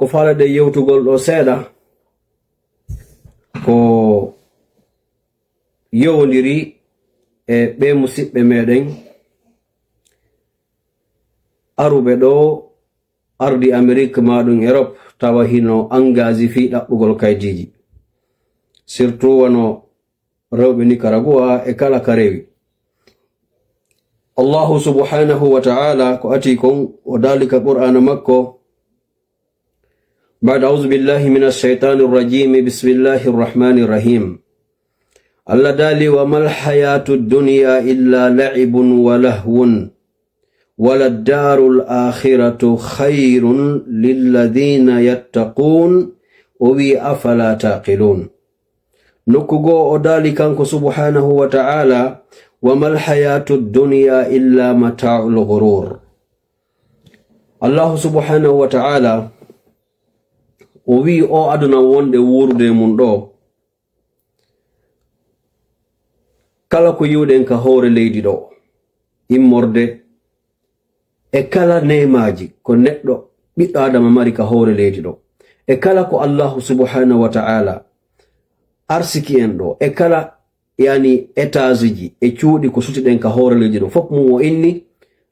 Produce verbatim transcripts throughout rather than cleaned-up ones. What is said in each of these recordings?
Ko faalade yewtugol ɗo seeɗa, ko yowondiri e ɓe musiɓɓe meɗen aruɓe ɗo, ardi Amerik maa ɗum Erop, tawa hino engagé fii ɗaɓɓugol kaydiji. Surtout wano rewɓe Nicaragua e kala ka rewi. Allahu subhanahu wa ta'ala ko ati kon o daali ka Qur'aana makko, بعد أعوذ بالله من الشيطان الرجيم، بسم الله الرحمن الرحيم. Allah daali, وما الحياة الدنيا إلا لعب ولهو وللدار الآخرة خير للذين يتقون, o wi'i, أفلا تعقلون. Nokku goo o daali kanko subhanahu wa ta'ala, وما الحياة الدنيا إلا متاع الغرور. Allahu subhanahu wa ta'ala o wi'i o aduna wonɗen wuurude e mun ɗo, kala ko yi'uɗen ka hoore leydi ɗo, immorde e kala neemaaji ko neɗɗo, ɓiɗɗo Adama mari ka hoore leydi ɗo, e kala ko Allahu subhanahu wa ta'ala arsiki en ɗo, e kala, yani, étage ji e cuuɗi ko suti ɗen ka hoore leydi ɗo, fof mum o inni,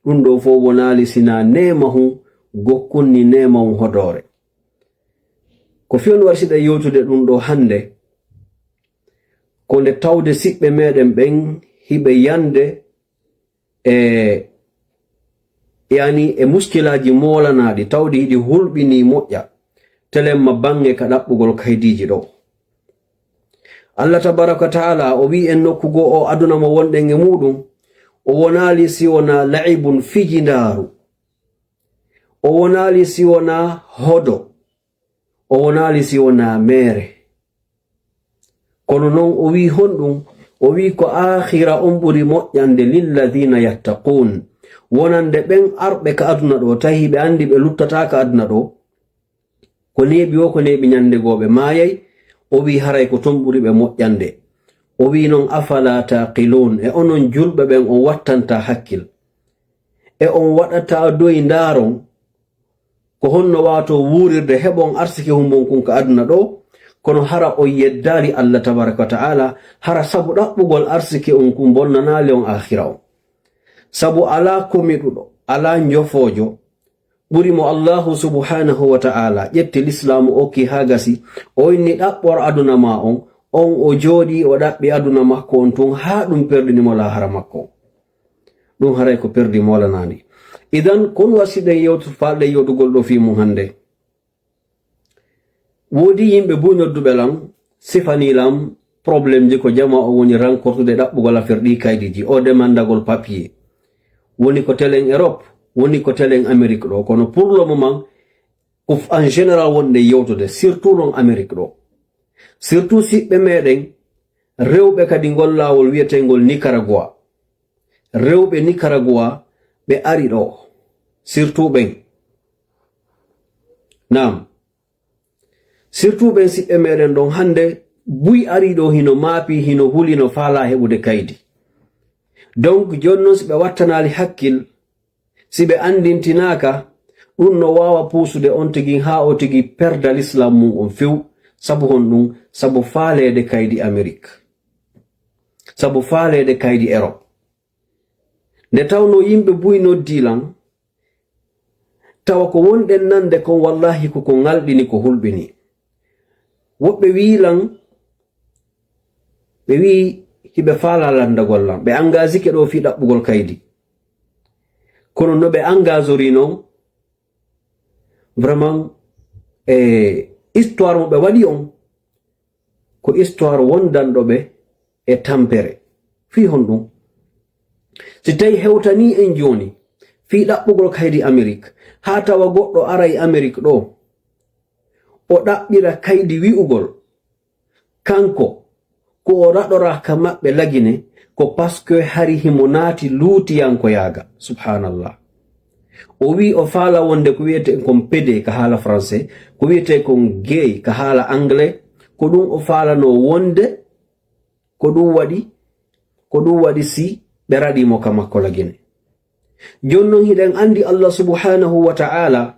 ɗum ɗo fof wonaali sina neema hun gokkunni neema hun hodoore. Ko fewndo waɗi siɗa yewtude ɗum ɗo hannde, ko nde tawde siɓɓe meɗen ɓen hiɓe yande e, yani, e muskilaaji moolanaaɗi, tawde hiɗi hulɓini moƴƴa, telemma bange ka ɗaɓɓugol kaydiiji ɗo. Allah tabaraka wa ta'ala o wi'i en nokku goo o aduna mo wonɗen e muɗum, o wonaali si wonaa la'ibun, fijindaaru. O wonaali si wonaa hodo. O wonaali si wonaa meere. Kono non o wi'i honɗum? O wi'i ko aakhira on ɓuri moƴƴande, lilladhina yattaqun. Wonande ɓen arɓe ka aduna ɗo, tawi ɓe andi ɓe luttataa ka aduna ɗo. Ko neeɓi o, ko neeɓi ñande goo ɓe maayay. O wi'i haray ko ton ɓuri ɓe moƴƴande. O wi'i non, afala taqilun? E onon julɓe ɓen on wattantaa hakkil? E on waɗataa doy ndaaron? Ko honno waato wuurirde heɓon arsike humbon kun ka aduna ɗo, kono hara on yeddaali Allah tabaraka wa ta'ala, hara sabu ɗaɓɓugol arsike on kun bonnanaali on aakhira on. Sabu alaa komiɗuɗo, alaa njofoojo, ɓuri mo Allahu subhanahu wa ta'ala ƴetti lislaamu okki haa gasi, o inni ɗaɓɓor aduna maa on, on o jooɗii o ɗaɓɓi aduna makko on tun haa ɗum perdini mo laahara makko. Ɗum haray ko perdi moolanaandi. Idan, kon wasiɗen yewtu-, faalɗen yewtugol ɗo fii mun hannde. Woodi yimɓe buy nodduɓe lan, sifanii lan problème ji ko jamaa o woni rankortude ɗaɓɓugol affaire ɗi kaydiiji, o demandagol papier. Woni ko telen Europe, woni ko telen Amérique ɗo. Kono pour le moment, ko f-, en général wonde yewtude, surtout non Amérique ɗo. Surtout siɓɓe meɗen, rewɓe kadi ngol laawol wi'etengol Nicaragua. Rewɓe Nicaragua ɓe ari ɗo, surtout ɓen. Naam. Surtout ɓen siɓɓe meɗen ɗon hannde, buy ari ɗo hino maapi, hino huli, no faalaa heɓude kaydi. Donc, jooni non si ɓe wattanaali hakkil, si ɓe anndintinaaka, ɗum no waawa puusude on tigi haa o tigi perda l'islam mum on few. Sabu honɗum? Sabu faaleede kaydi Amérique. Sabu faaleede kaydi Europe. Nde tawnoo yimɓe buy noddii lan, tawa ko wonɗen nande kon, wallaahi, ko ko ŋalɗini, ko hulɓini. Woɓɓe wi'i lan, ɓe wi'i hiɓe faalaa lanndagol lan, ɓe engagike ɗo fii ɗaɓɓugol kaydi. Kono no ɓe engagori non, vraiment, e histoire mo ɓe waɗi on, ko histoire wondanɗo ɓe e tampere. Fii honɗum? Si tawi hewtanii en jooni fii ɗaɓɓugol kaydi Amérique, haa tawa goɗɗo aray Amérique ɗo, o ɗaɓɓira kaydi wi'ugol kanko ko o raɗoraa ka maɓɓe Lagine, ko parce que hari himo naati luutiyankoyaaga. Subhanallah. O wi'i o faala wonde ko wi'etee kon pédé ka haala français, ko wi'etee kon gay ka haala anglais, ko ɗum o faalanoo wonde, ko ɗum waɗi, ko ɗum waɗi si ɓe raɗii mo ka makko Lagine. Jooni non hiɗen anndi Allah subhanahu wa ta'ala,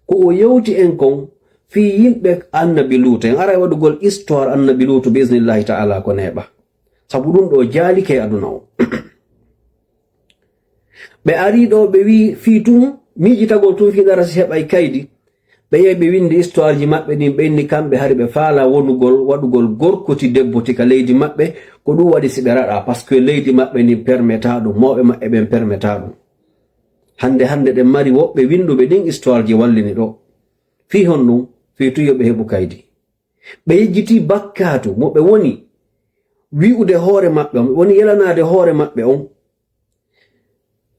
ko o yewti en kon, fii yimɓe annabi Luutu en. Aray waɗugol histoire annabi Luutu, bi isnillahi ta'ala, ko neeɓa. Sabu ɗum ɗoo jaalike e aduna o. Ɓe arii ɗoo, ɓe wii fii tun, miijitagol tun fii dara si heɓay kaydi. Ɓe yehi, ɓe windi histoire ji maɓɓe ɗin, ɓe inni kamɓe hari ɓe faalaa wonugol, waɗugol gorko ti debbo ti ka leydi maɓɓe, ko ɗum waɗi si ɓe raɗaa, parce que leydi maɓɓe ndin permetaa ɗum, mawɓe maɓɓe ɓen permetaa ɗum. Hannde, hannde ɗen mari woɓɓe winduɓe ɗin histoire ji wallini ɗoo. Fii honɗum? Fii tun yo ɓe heɓu kaydi. Ɓe yejjitii bakkaatu mo ɓe woni wi'ude hoore maɓɓe on, ɓe woni yelanaade hoore maɓɓe on.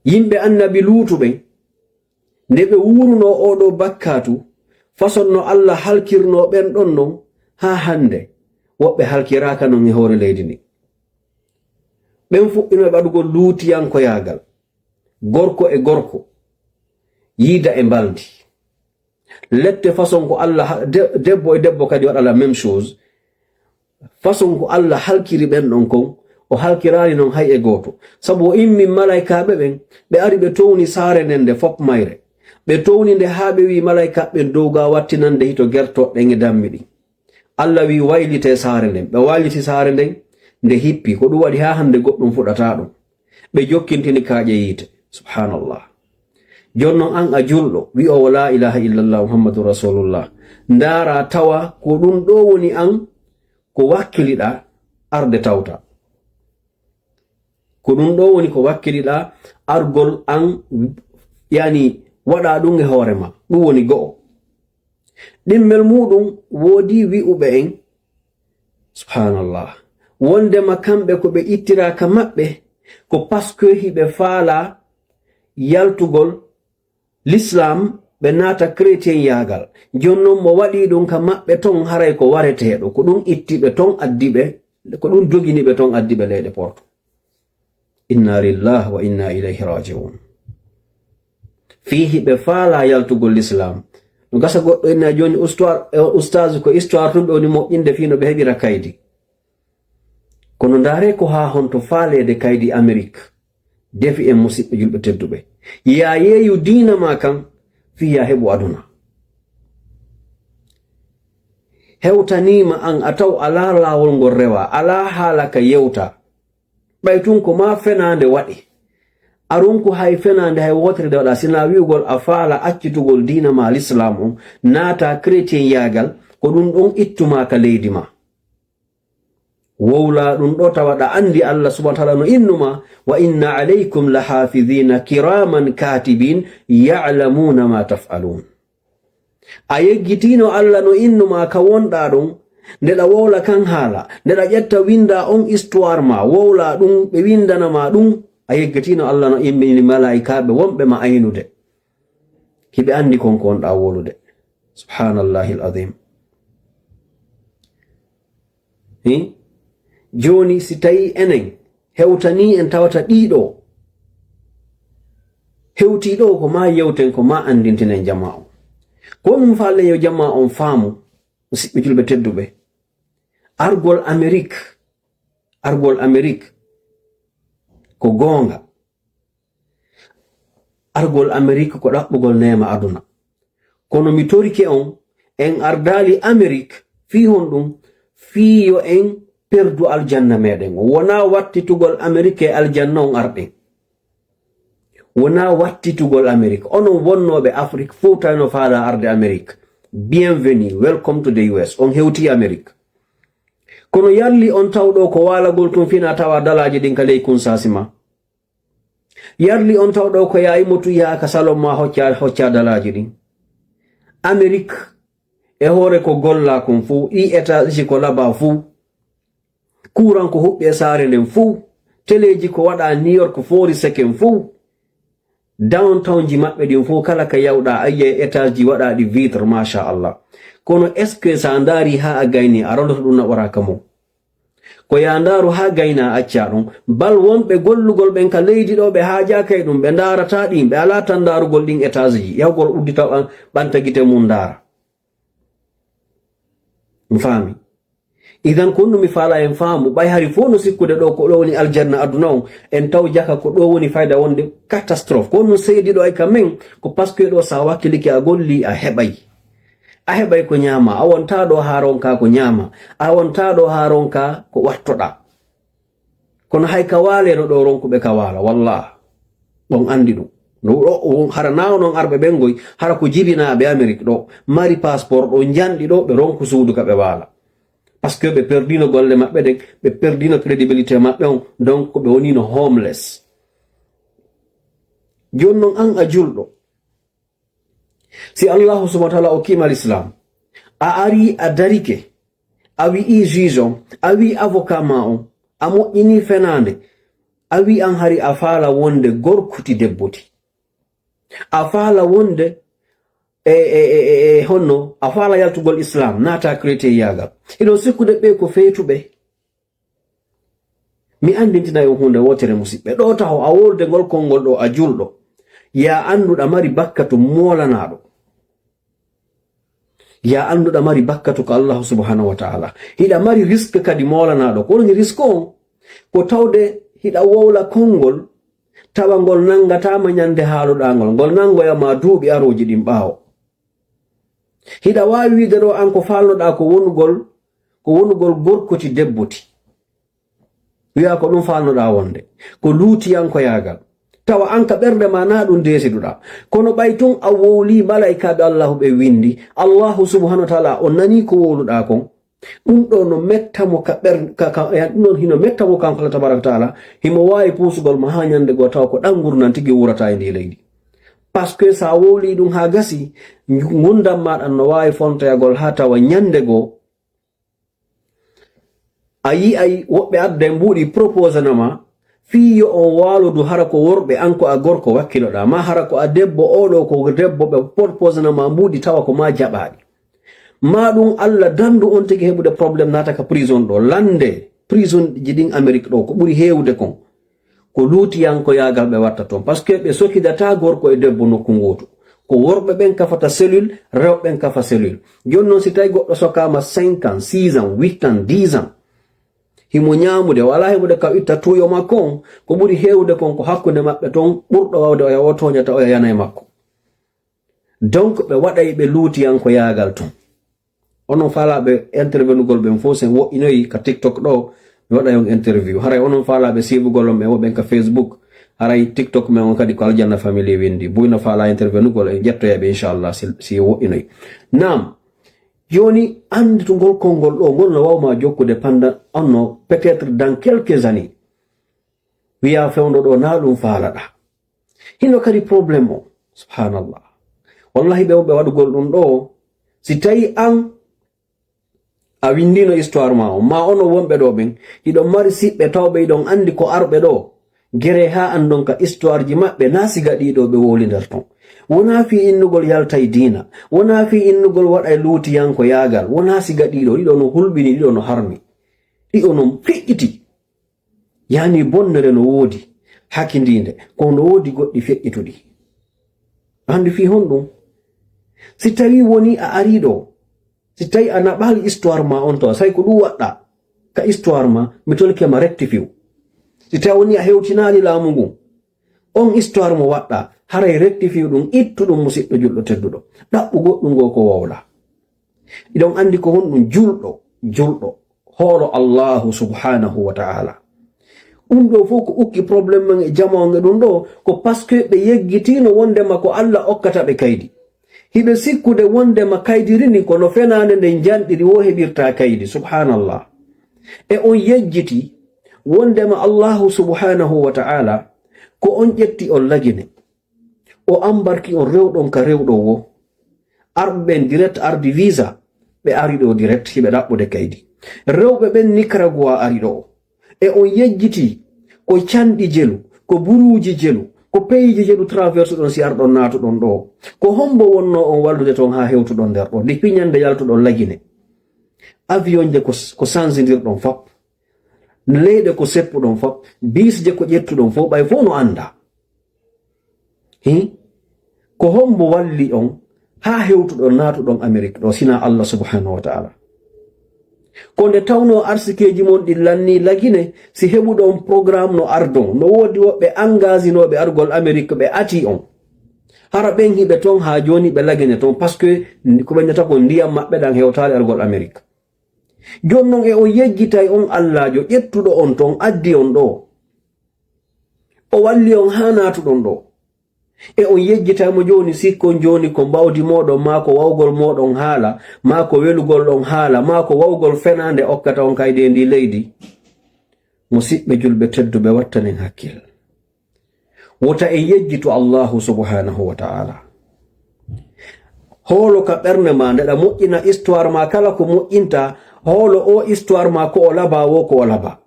Yimɓe annabi Luutu ɓen, nde ɓe wuurunoo oo ɗoo bakkaatu, façon no Alla halkirnoo ɓen ɗon non, haa hannde, woɓɓe halkiraaka non e hoore leydi ndin. Ɓen fuɗɗinoo e waɗugol luutiyankoyaagal, gorko e gorko, yiida e mbaldi. Lette façon ko Alla ha-, de-, debbo e debbo kadi waɗa la même chose. Façon ko Alla halkiri ɓen ɗon kon, o halkiraali non hay e gooto. Sabu o immin malaykaaɓe ɓen, ɓe ari ɓe towni saare nden nde fop mayre. Ɓe towni nde haa ɓe wi'i malaykaaɓe ɓen dowga wattinande hito gertoɗe ɗen e dammi ɗin. Alla wi'i waylitee saare nden. Ɓe wayliti saare nden, nde hippi. Ko ɗum waɗi haa hannde goɗɗum fuɗataa ɗum. Ɓe jokkintini kaaƴe yiite. Subhanallah. Jooni non an a julɗo, wi'oowo laa ilaaha illallah Muhammadun Rasulullah. Ndaara tawa ko ɗum ɗoo woni an ko wakkiliɗaa arde tawta. Ko ɗum ɗoo woni ko wakkiliɗaa argol an, yani, waɗaa ɗum e hoore ma. Ɗum woni go'o. Ɗimmel muuɗum woodii wi'uɓe en, subhanallah, wondema kamɓe ko ɓe ittiraaka maɓɓe, ko parce que hiɓe faalaa yaltugol l'islam, ɓe naata chrétienyagal. Jooni non mo waɗii ɗum ka maɓɓe ton, haray ko wareteeɗo. Ko ɗum itti ɓe ton, addi ɓe, ko ɗum dogini ɓe ton, addi ɓe leyɗe Porto. Inna lillahi wa inna ilayhi raji'un. Fii hiɓe faalaa yaltugol l'islam. No gasa goɗɗo inna jooni histoire, e, ustaz ko histoire tun ɓe woni moƴƴinde fii no ɓe heɓira kaydi. Kono ndaaree ko haa honto faaleede kaydi Amerik defi en, musiɓɓe julɓe tedduɓe. Yaa yeeyu diina maa kan fii yaa heɓu aduna. Hewtaniima an a taw alaa laawol ngol rewaa, alaa haala ka yewtaa. Ɓay tun ko maa fenaande waɗi. Arunku hay fenaande hay wootere nde waɗaa, sinaa wi'ugol a faala accitugol diina maa l'islam on, naata chrétienyagal, ko ɗum ɗon ittumaa ka leydi maa. Wowlaa ɗum ɗo tawa ɗa anndi Allah subhanahu wa ta'ala no innumaa, "Wa inna alaykum la hafidina kiraman katibin ya'lamuna ma taf'alun." A yeggitiino Allah no innumaa ka wonɗaa ɗon, nde ɗa wowla kan haala, nde ɗa ƴetta winnda on histoire maa, wowlaa ɗum, ɓe winndana maa ɗum, a yeggitiino Allah no immini malaa'ikaaɓe wonɓe ma aynude. Hiɓe anndi kon ko wonɗaa wowlude. Subhaanallahil azim. Hi? Jooni, si tawii enen hewtanii en tawata ɗiɗo, hewtii ɗo ko maa yewten, ko maa anndintinen jamaa on. Ko ɗum faallen yo jamaa on faamu, musiɓɓe julɓe tedduɓe. Argol Amerik, argol Amerik ko goonga. Argol Amerik ko ɗaɓɓugol neema aduna. Kono mi torike on, en ardaali Amerik fii honɗum? Fii yo en perdu aljanna meɗen on. Wonaa wattitugol Amerik e aljanna on arɗen. Wonaa wattitugol Amerik. Onon wonnooɓe Afrik fow tawi no faalaa arde Amerik. Bienvenue, welcome to the U S. On hewtii Amerik. Kono yalli on taw ɗo ko waalagol tun fina tawa dalaaji ɗin ka ley kunsaasi ma. Yarli on taw ɗo ko yaa imo tu yaa ka salon ma hocca, hocca dalaaji ɗin. Amerik e hoore ko gollaa kon fow, ɗi étage ko labaa fow. Kuuran ko huɓɓi e saare nden fow. Teleeji ko waɗaa New York foori seken fow. Downtown ji maɓɓe ɗin fow kala ka yawɗaa a yi'ay étage ji waɗaaɗi vitre, machallah. Kono est-ce que sa ndaari haa a gayni a rondoto ɗum naɓoraa ka mo? Ko yaa ndaaru haa gaynaa accaa ɗum. Bal wonɓe gollugol ɓen ka leydi ɗo ɓe haajaaka e ɗum, ɓe ndaarataa ɗin, ɓe alaa tan ndaarugol ɗin étage ji, yahugol uddita ɓan-, ɓanta gite mum ndaara. Mi faami. Idan ko ɗum mi faalaa en faamu, ɓay hari fof no sikkude ɗo ko ɗo woni aljanna aduna on, en taw jaka ko ɗo woni fayda wonde catastrophe. Ko ɗum seydi ɗo ay ka men, ko parce que ɗo sa wakkilike a golli a heɓay. A heɓay ko ñaama, a wontaa ɗo haa ronkaa ko ñaama, a wontaa ɗo haa ronkaa ko wattoɗaa. Kono hay ka waaleeno ɗo ronkuɓe ka waala, wallah. On anndi ɗum. No ɗo, on hara naaw noon arɓe ɓen goy, hara ko jibinaaɓe Amerik ɗo, mari passeport ɗo, njanɗi ɗo, ɓe ronku suudu ka ɓe waala. Parce que ɓe perdino golle maɓɓe ɗen, ɓe perdino crédibilité maɓɓe on, donc ɓe wonino homeless. Jooni noon an a julɗo. Si Allahu subhanahu wa ta'ala okkiima l'islam, a ari a darike, a wi'i juge on, a wi'i avocat ma on, a moƴƴini fenaande, a wi'i an hari a faala wonde gorkoti debboti. A faala wonde e, e, e, e, e honno, a faala yaltugol islam, naata chrétienyagal. Hiɗon sikkude ɓe ko feetuɓe. Mi anndintinay on huunde wootere, musiɓɓe. Ɗo taho a wolde ngol konngol ɗo a julɗo. Yaa annduɗa mari bakkatu moolanaaɗo. Yaa annduɗa mari bakkatu ko Allahu subhanahu wa ta'ala. Hiɗa mari risk kadi moolanaaɗo. Ko woni risk on? Ko tawde hiɗa wowla konngol, tawa ngol nanngataama ñande haaluɗaa ngol. Ngol nanngoya ma duuɓi arooji ɗin ɓaawo. Hiɗa waawi wi'ude ɗo an ko faalnoɗaa ko wonugol, ko wonugol gorkoti debboti. Wi'a ko ɗum faalnoɗaa wonde. Ko luutiyankoyaagal. Tawa an ka ɓernde ma na ɗum deesiduɗaa. Kono ɓay tun a wowlii malaykaaɓe Allahu ɓe winndi. Allahu subhanahu wa ta'ala o nanii ko wowluɗaa kon. Ɗum ɗo no metta mo ka ɓer-, ka, ka, ya, ɗum ɗon hino metta mo kanko Allah tabaraka wa ta'ala. Himo waawi puusugol mo haa ñande goo tawa ko ɗan ngurndan tigi wuurata e ndi leydi. Parce que sa wowlii ɗum haa gasi, ngurndan ma ɗan no waawi fontoyagol haa tawa ñande goo a yi'ay woɓɓe adda e mbuuɗi proposé na ma, fii yo on waaludu hara ko worɓe, an ko a gorko wakkiloɗaa, ma hara ko a debbo, oo ɗoo ko debbo ɓe proposé na ma mbuuɗi tawa ko ma jaɓaaɗi. Ma ɗum Allah dandu on tigi heɓude problème naata ka prison ɗo. Lande prison ji ɗin Amérique ɗo ko ɓuri heewude kon. Ko luutiyankoyaagal ɓe watta toon. Parce que ɓe sokidataa gorko e debbo nokku ngootu. Ko worɓe ɓen kafata cellule, rewɓe ɓen kafa cellule. Jooni noon, si tawi goɗɗo sokaama cinq ans, six ans, huit ans, dix ans, himo ñaamude, o alaa heɓude ka itta tuuyo makko on, ko ɓuri heewude kon ko hakkunde maɓɓe toon, ɓurɗo waawde oya o tooñata oya yana e makko. Donc, ɓe waɗay ɓe luutiyankoyaagal toon. Onon faalaaɓe intervenugol ɓen fof, sen woɗɗinoyi ka TikTok ɗo, mi waɗay on interview. Haray onon faalaaɓe siibugol on ɓen, woɓɓen ka Facebook, haray TikTok men on kadi ko Aljanna Family winndi. Buy no faalaa intervenugol, en ƴettoya ɓe, inchallah, si, si woɗɗinoyi. Naam, jooni annditugol konngol ɗo, ngol no waawma jokkude pendant, on no, peut-être dans quelques années. Wiya fewndo ɗo, na ɗum faalaɗaa. Hino kadi problème o. Subhanallah. Wallahi, ɓe wonɓe waɗugol ɗum ɗo, si tawi an a winndino histoire ma o, ma onon wonɓe ɗo ɓen, hiɗon mari siɓɓe tawɓe hiɗon anndi ko arɓe ɗo, gere haa anndon ka histoire ji maɓɓe, na siga ɗiɗo ɓe wowlindata ton. Wonaa fii innugol yaltay diina, wonaa fii innugol waɗay luutiyankoyaagal, wonaa siga ɗiɗo, ɗiɗo no hulɓini, ɗiɗo no harmi, ɗiɗo no feƴƴiti. Yani bonnere no woodi, hakindiinde, ko no woodi goɗɗi feƴƴituɗi. Anndi fii honɗum? Si tawi woni a arii ɗo, si tawi a naɓaali histoire ma on to, say ko ɗum waɗɗa ka histoire ma, mi tolke ma rectifie. Si tawi woni a hewtinaali laamu ngun, on histoire mo waɗɗa, haray rectifie ɗum, ittu ɗum, musiɗɗo julɗo tedduɗo. Ɗaɓɓu goɗɗum ngo ko wowla. Iɗon anndi ko honɗum? Julɗo, julɗo, hoolo Allahu subhanahu wa ta'ala. Ɗum ɗo fof ko ukki problème men e jamaa on e ɗum ɗo, ko parce que ɓe yeggitiino wondema ko Allah okkata ɓe kaydi. Hiɓe sikkude wondema kaydiri ndin ko no fenaande nden njanɗiri wo heɓirta kaydi. Subhanallah. E on yejjiti wondema Allahu subhanahu wa ta'ala ko on ƴetti on lagine. O ambarki on rewɗon ka rewɗo wo. Arɓe ɓen direct ardi visa, ɓe ari ɗo direct hiɓe ɗaɓɓude kaydi. Rewɓe ɓen Nicaragua ari ɗo. E on yejjiti ko canɗi jelu, ko buruuji jelu, ko peyiiji jelu traverse ɗon si arɗon naatuɗon ɗo. Ko hombo wonno on wallude ton haa hewtuɗon nder ɗo? Depuis ñande yaltuɗon lagine. Avion je ko, ko sansindirɗon fop. Leyɗe ko seppuɗon fop. Biis je ko ƴettuɗon fof, ɓay fof no annda. Hi? Ko hombo walli on haa hewtuɗon naatuɗon Amérique ɗo, sina Allah subhanahu wa ta'ala? Ko nde tawnoo arsikeeji mon ɗin lannii lagine, si heɓuɗon programme no ardon, no woodi woɓɓe engagé nooɓe argol Amérique ɓe atii on. Hara ɓen hiɓe ton haa jooni ɓe lagine ton, parce que ko ɓe nata ko ndiyam maɓɓe ɗan hewtaali argol Amerik. Jooni non e on yejjitay on Allaajo ƴettuɗo on ton, addi on ɗoo. O walli on haa naatuɗon ɗoo. E on yejjitay mo jooni, sikkon jooni ko mbawdi mooɗon, maa ko wawgol mooɗon haala, maa ko welugol ɗon haala, maa ko wawgol fenaande okkata on kaydi e ndi leydi. Musiɓɓe julɓe tedduɓe, wattanen hakkil. Wota en yejjitu Allahu subhanahu wa ta'ala. Hoolo ka ɓernde ma, ndeɗa moƴƴina histoire ma, kala ko moƴƴinta, hoolo o histoire ma ko o laba wo ko o laba.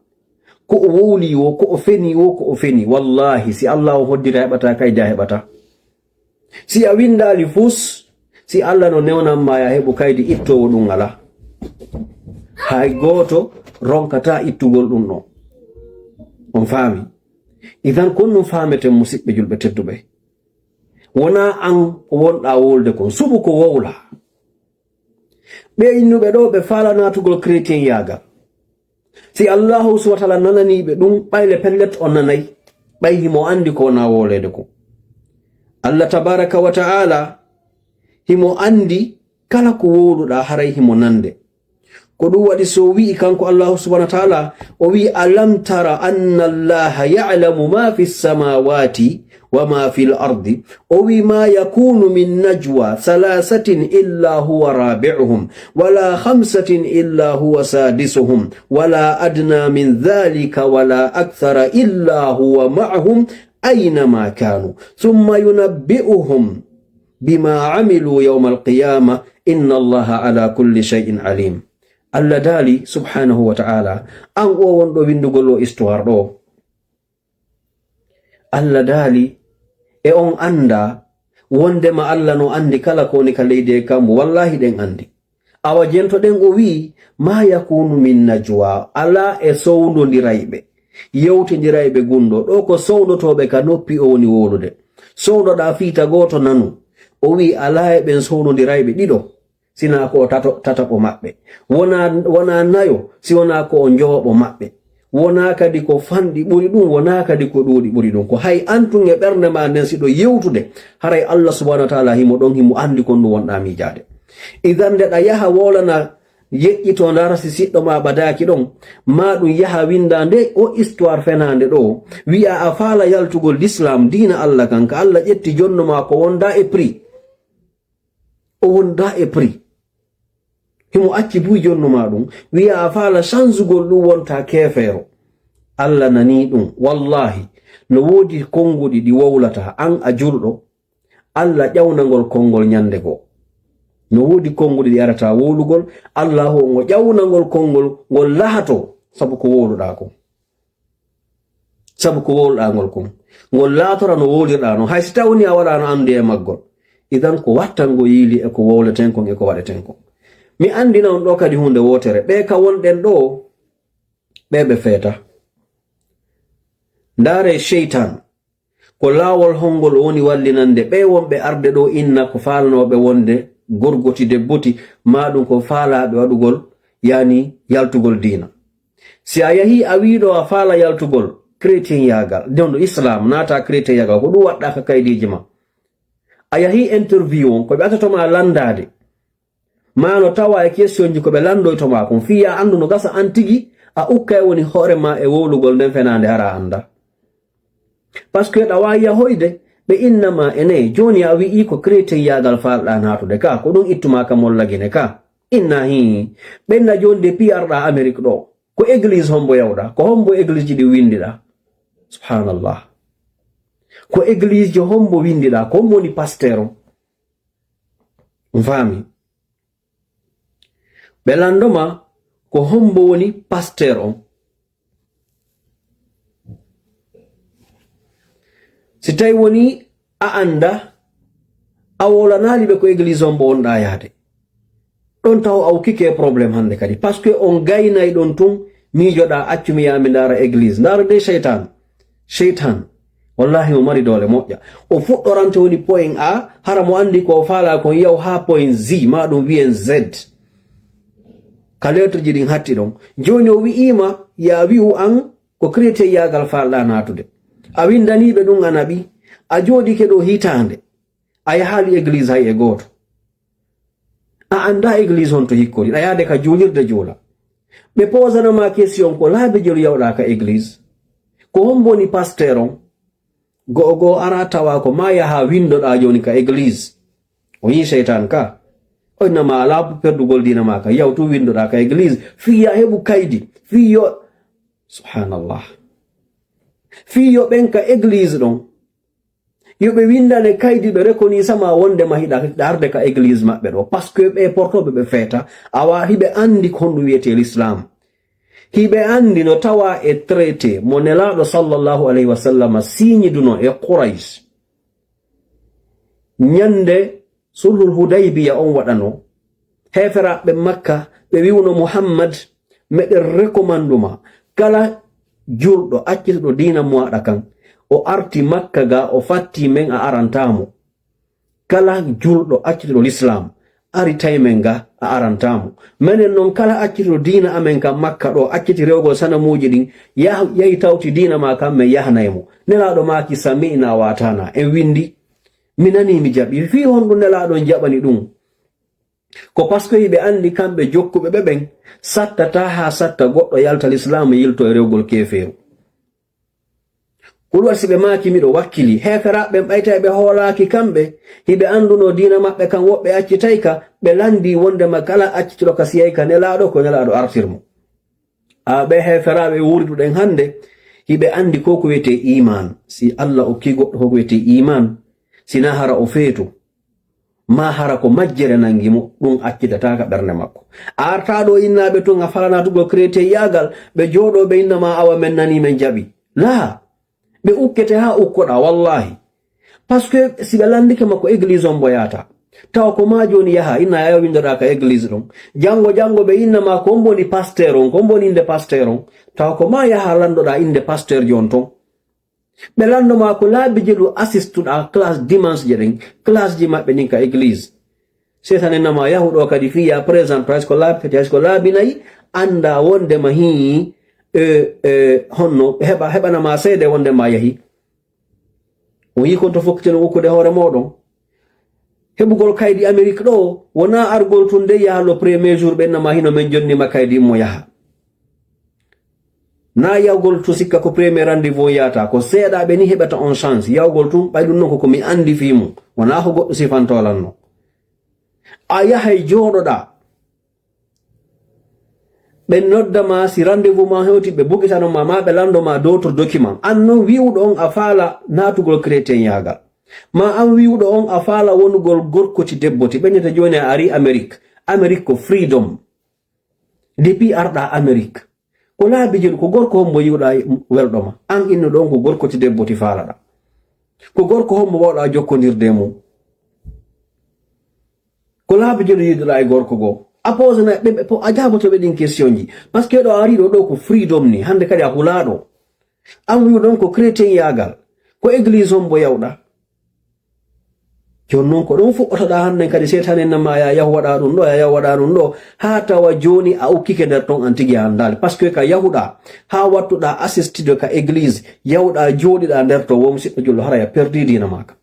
Ko o wowli wo, ko o feni wo, ko o feni. Wallahi, si Allah o hoddira heɓata kaydi a heɓata. Si a windaali fus, si Allah no newnan ma ya heɓu kaydi ittoowo ɗum ala. Hay gooto ronkata ittugol ɗum ɗon. On faami? Idan kon ɗum faameten musiɓɓe julɓe tedduɓe. Wona an ko wonɗa wowlde kon, suɓu ko wowla. Ɓe innuɓe ɗo, ɓe faala naatugol chrétien yaagal. Si Allahu subhanahu wa ta'ala nananii ɓe ɗum, ɓayle pellet o nanay, ɓay himo andi ko wona wooleede ko. Allah tabaraka wa ta'ala himo andi kala ko wowluɗa, haray himo nande. Ko ɗum waɗi so wi'i kanko Allahu subhanahu wa ta'ala, o wi'i, "Alam tara anna Allaha ya'lamu ma fi samawati wa ma fil ardi." O wi'i, "Ma yakunu min najwa thalathatin illa huwa rabi'uhum, wala khamsatin illa huwa sadisuhum, wala adna min dhalika, wala akthara illa huwa ma'ahum aynama kanu, thumma yunabbi'uhum bima amilu yawmal qiyamah, inna Allaha ala kulli shay'in alim." Allah daali subhanahu wa ta'ala, an o wonɗo windugol o histoire ɗo. Allah daali, e on anda wondema Allah no andi kala ko woni ka leydi e kammu? Wallahi ɗen andi. Awa jento ɗen o wi'i, "Ma yakunu min najwa," ala e sowndondirayɓe, yewtindirayɓe gunɗo. Ɗo ko sowndotooɓe ka noppi o woni wowlude. Sowndoɗa fiita gooto nanu. O wi'i, ala e ɓen sowndondirayɓe ɗiɗo. Sina ko o tato-, tataɓo maɓɓe. Wona, wona nayo, si wona ko o njooɓo maɓɓe. Wona kadi ko fanɗi ɓuri ɗum, wona kadi ko ɗuuɗi ɓuri ɗum. Ko hay antun e ɓernde ma nden, si ɗo yewtude, haray Allah subhanahu wa ta'ala himo ɗon, himo andi kon ɗum wonɗa miijaade. Idan nde ɗa yaha wolana yeƴƴito ndaara si siɗɗo ma ɓadaaki ɗon, ma ɗum yaha winda nde o histoire fenaande ɗo, wi'a a faala yaltugol l'islam, diina Allah kan, ka Allah ƴetti jonno ma ko wonda e prix. O wonda e prix. Himo acci buy jonno ma ɗum. Wi'a a faala sanzugol ɗum wonta keefeero. Allah nani ɗum. Wallahi, no woodi konnguɗi ɗi wowlata. An a julɗo, Allah ƴawnangol konngol ñande goo. No woodi konnguɗi ɗi arata wowlugol. Allah o ngo ƴawnangol konngol ngol lahato sabu ko wowluɗa ko. Sabu ko wowluɗaa ngol kon, ngol laatora no wowlirɗaa non, hay si tawni a waɗaano anndude e maggol. Idan ko wattango yiili e ko wowleten kon e ko waɗeten kon. Mi anndina on ɗo kadi huunde wootere, ɓee ka wonɗen ɗo, ɓee ɓe feeta. Ndaaree seytaan, ko laawol honngol o woni wallinande ɓee wonɓe arde ɗo inna ko faalanooɓe wonde gorgoti debboti, maa ɗum ko faalaaɓe waɗugol, yaani yaltugol diina. Si a yahii a wii ɗo a faala yaltugol chrétienyagal, jondo Islam, naata chrétienyagal, ko ɗum waɗɗa ka kaydiiji ma. A yahii interview on, ko ɓe attoto ma lanndaade. Maa no tawa e questionji ko ɓe lanndoyto ma kon, fii ya anndu no gasa an tigi, a ukkay woni hoore ma e wowlugol nden fenaande hara a annda. Parce que ɗa waawi yahoyde, ɓe inna ma e ne, jooni a wi'ii ko chrétienyagal faalɗa naatude ka, ko ɗum ittu ma ka molla Gine ka. Inna hii, ɓenna jooni de piyarɗa Amerik ɗo. Ko église hombo yawɗa? Ko hombo église ji ɗi windiɗa? Subhanallah. Ko église ji hombo windiɗa? Ko hombo woni pasteur on? On faami? Ɓe lanndo ma ko hombo woni pasteur on. Si tawi woni a annda, a wolanaali ɓe ko église on mbo wonɗa yaade. Ɗon taw a ukkike e problème hannde kadi. Parce que on gaynay ɗon tun, miijoɗa, accu mi yaa mi ndaara église. Ndaara de seytaan. Seytaan. Wallahi mo mari doole moƴƴa. O fuɗɗorante woni point A, hara mo anndi ko o faala kon yaw haa point Z, ma ɗum wi'en Z. Ka lettre ji ɗin hatti ɗon. Jooni o wi'ima, yaa wi'u an, ko chrétienyagal faalɗa naatude. A windaniiɓe ɗum a naɓi, a jooɗike ɗo hitaande. A yahaali église hay e gooto. A anndaa église honto hikkori. A yaade ka juulirde juula. Ɓe posanama question ko laabi jelu yawɗa ka église. Ko hombo woni pasteur on? Go'o go'o ara tawa ko ma yaha windoɗa joni ka église. O yi seytan ka. O innama laabu perdugol diina ma ka. Yaw tu windoɗa ka église. Fii ya heɓu kaydi. Fii yo, subhanallah. Fii yo ɓen ka église ɗon. Yo ɓe windane kaydi ɓe reconnaissama wondema hiɗa, hiɗa arde ka église maɓɓe ɗo. Parce que ɓe portoɓe ɓe feeta. Awa hiɓe andi ko honɗum wiyete l'islam. Hiɓe andi no tawa e traité mo Nelaaɗo sallallahu alayhi wa sallam siñiduno e Quraysh. Ñande sulhul Hudaybiya on waɗano, heeferaaɓe Makka ɓe wi'uno Muhammad, meɗen recommanduma kala julɗo accituɗo diina muaɗa kan, o arti Makka ga o fatti men a arantamo. Kala julɗo accituɗo l'islam, ari tawi men ga a arantamo. Menen non kala accituɗo diina amen ka Makka ɗo, acciti rewgol sanamuuji ɗin, yah-, yahi tawti diina ma kan men yahanay mo. Nelaaɗo maaki sami'na wa ata'na, en windi. Mi nani mi jaɓi. Fii honɗum Nelaaɗo on jaɓani ɗum? Ko parce que hiɓe andi kamɓe jokkuɓe ɓe ɓen, sattata haa satta goɗɗo yalta l'islam yilto e rewgol keefeeru. Ko ɗum waɗi si ɓe maaki miɗo wakkili, heeferaaɓe ɓen ɓay tawi ɓe hoolaaki kamɓe, hiɓe anduno diina maɓɓe kan woɓɓe accitay ka, ɓe landi wondema kala accituɗo ka siyay ka Nelaaɗo, ko Nelaaɗo artir mo. A ɓe heeferaaɓe wuuriduɗen hande, hiɓe andi ko ko wiyete iman. Si Allah okki goɗɗo ko ko wiyete iman, sina hara o feetu, ma hara ko majjere nangi mo, ɗum accitataaka ɓernde makko. A arta ɗo innaaɓe tun a fala naatugol chrétienyagal, ɓe jooɗo ɓe inna ma awa men nani men jaɓi. Laa, ɓe ukkete haa ukkoɗaa, wallahi. Parce que si ɓe landike ma ko église on mbo yaata. Tawa ko ma jooni yaha, inna yaha windoɗaa ka église ɗon. Jango, jango ɓe inna ma ko mbo woni pasteur on, ko mbo woni innde pasteur on. Tawa ko ma yaha landoɗaa innde pasteur ji on ton. Ɓe lanndo ma ko laabi jelu assistuɗaa classe dimanche je ɗen, classe ji maɓɓe ɗin ka église. Seytaane nama yahu ɗo kadi fii ya présent presque laabi, kadi hay ko laabi nayi, annda wondema hii, e, e, honno, heɓa, heɓana ma seede wondema yahi. O yii kon to fokkitino ukkude hoore mooɗon. Heɓugol kaydi Amérique ɗo, wonaa argol tun de yaha le premier jour ɓe inna ma hino men jonnima kaydi mo yaha. Na yahgol tun sikka ko premier rendez-vous on yahata, ko seeɗaaɓe ni heɓata on chance. Yahgol tun, ɓay ɗum non ko ko mi andi fii mum. Wonaa ko goɗɗo sifanto lan non. A yahay jooɗoɗaa. Ɓe nodda ma, si rendez-vous ma hewti, ɓe bugitano ma, ma ɓe lando ma d'autres documents. An non wi'uɗo on a faala naatugol chrétienyagal. Ma an wi'uɗo on a faala wonugol gorko ti debbo ti. Ɓe neta jooni a ari Amérique. Amérique ko freedom. Depuis arɗa Amérique. Ko laabi jelu, ko gorko hombo yi'uɗa welɗo ma. An innuɗo on ko gorko ti debbo ti faalaɗa. Ko gorko hombo wawɗa jokkondirde e mum. Ko laabi jelu yiiduɗa e gorko goo. A posana ɓe, ɓe, po-, a jaaboto ɓe ɗin question ji. Parce que ɗo a ari ɗo, ɗo ko freedom ni. Hande kadi a hulaɗo. An wi'uɗon ko chrétienyagal. Ko église hombo yawɗa. Jooni non ko ɗon fuɗɗotoɗa hannden kadi seytaane namma ya yahu waɗa ɗum ɗo, ya yahu waɗa ɗum ɗo. Haa tawa jooni a ukkike nder ton an tigi a anndaali. Parce que ka yahuɗa, haa wattuɗa assistude ka église, yahuɗa jooɗiɗa nder ton, wo musiɗɗo julɗo, haray a perdi diina maaka.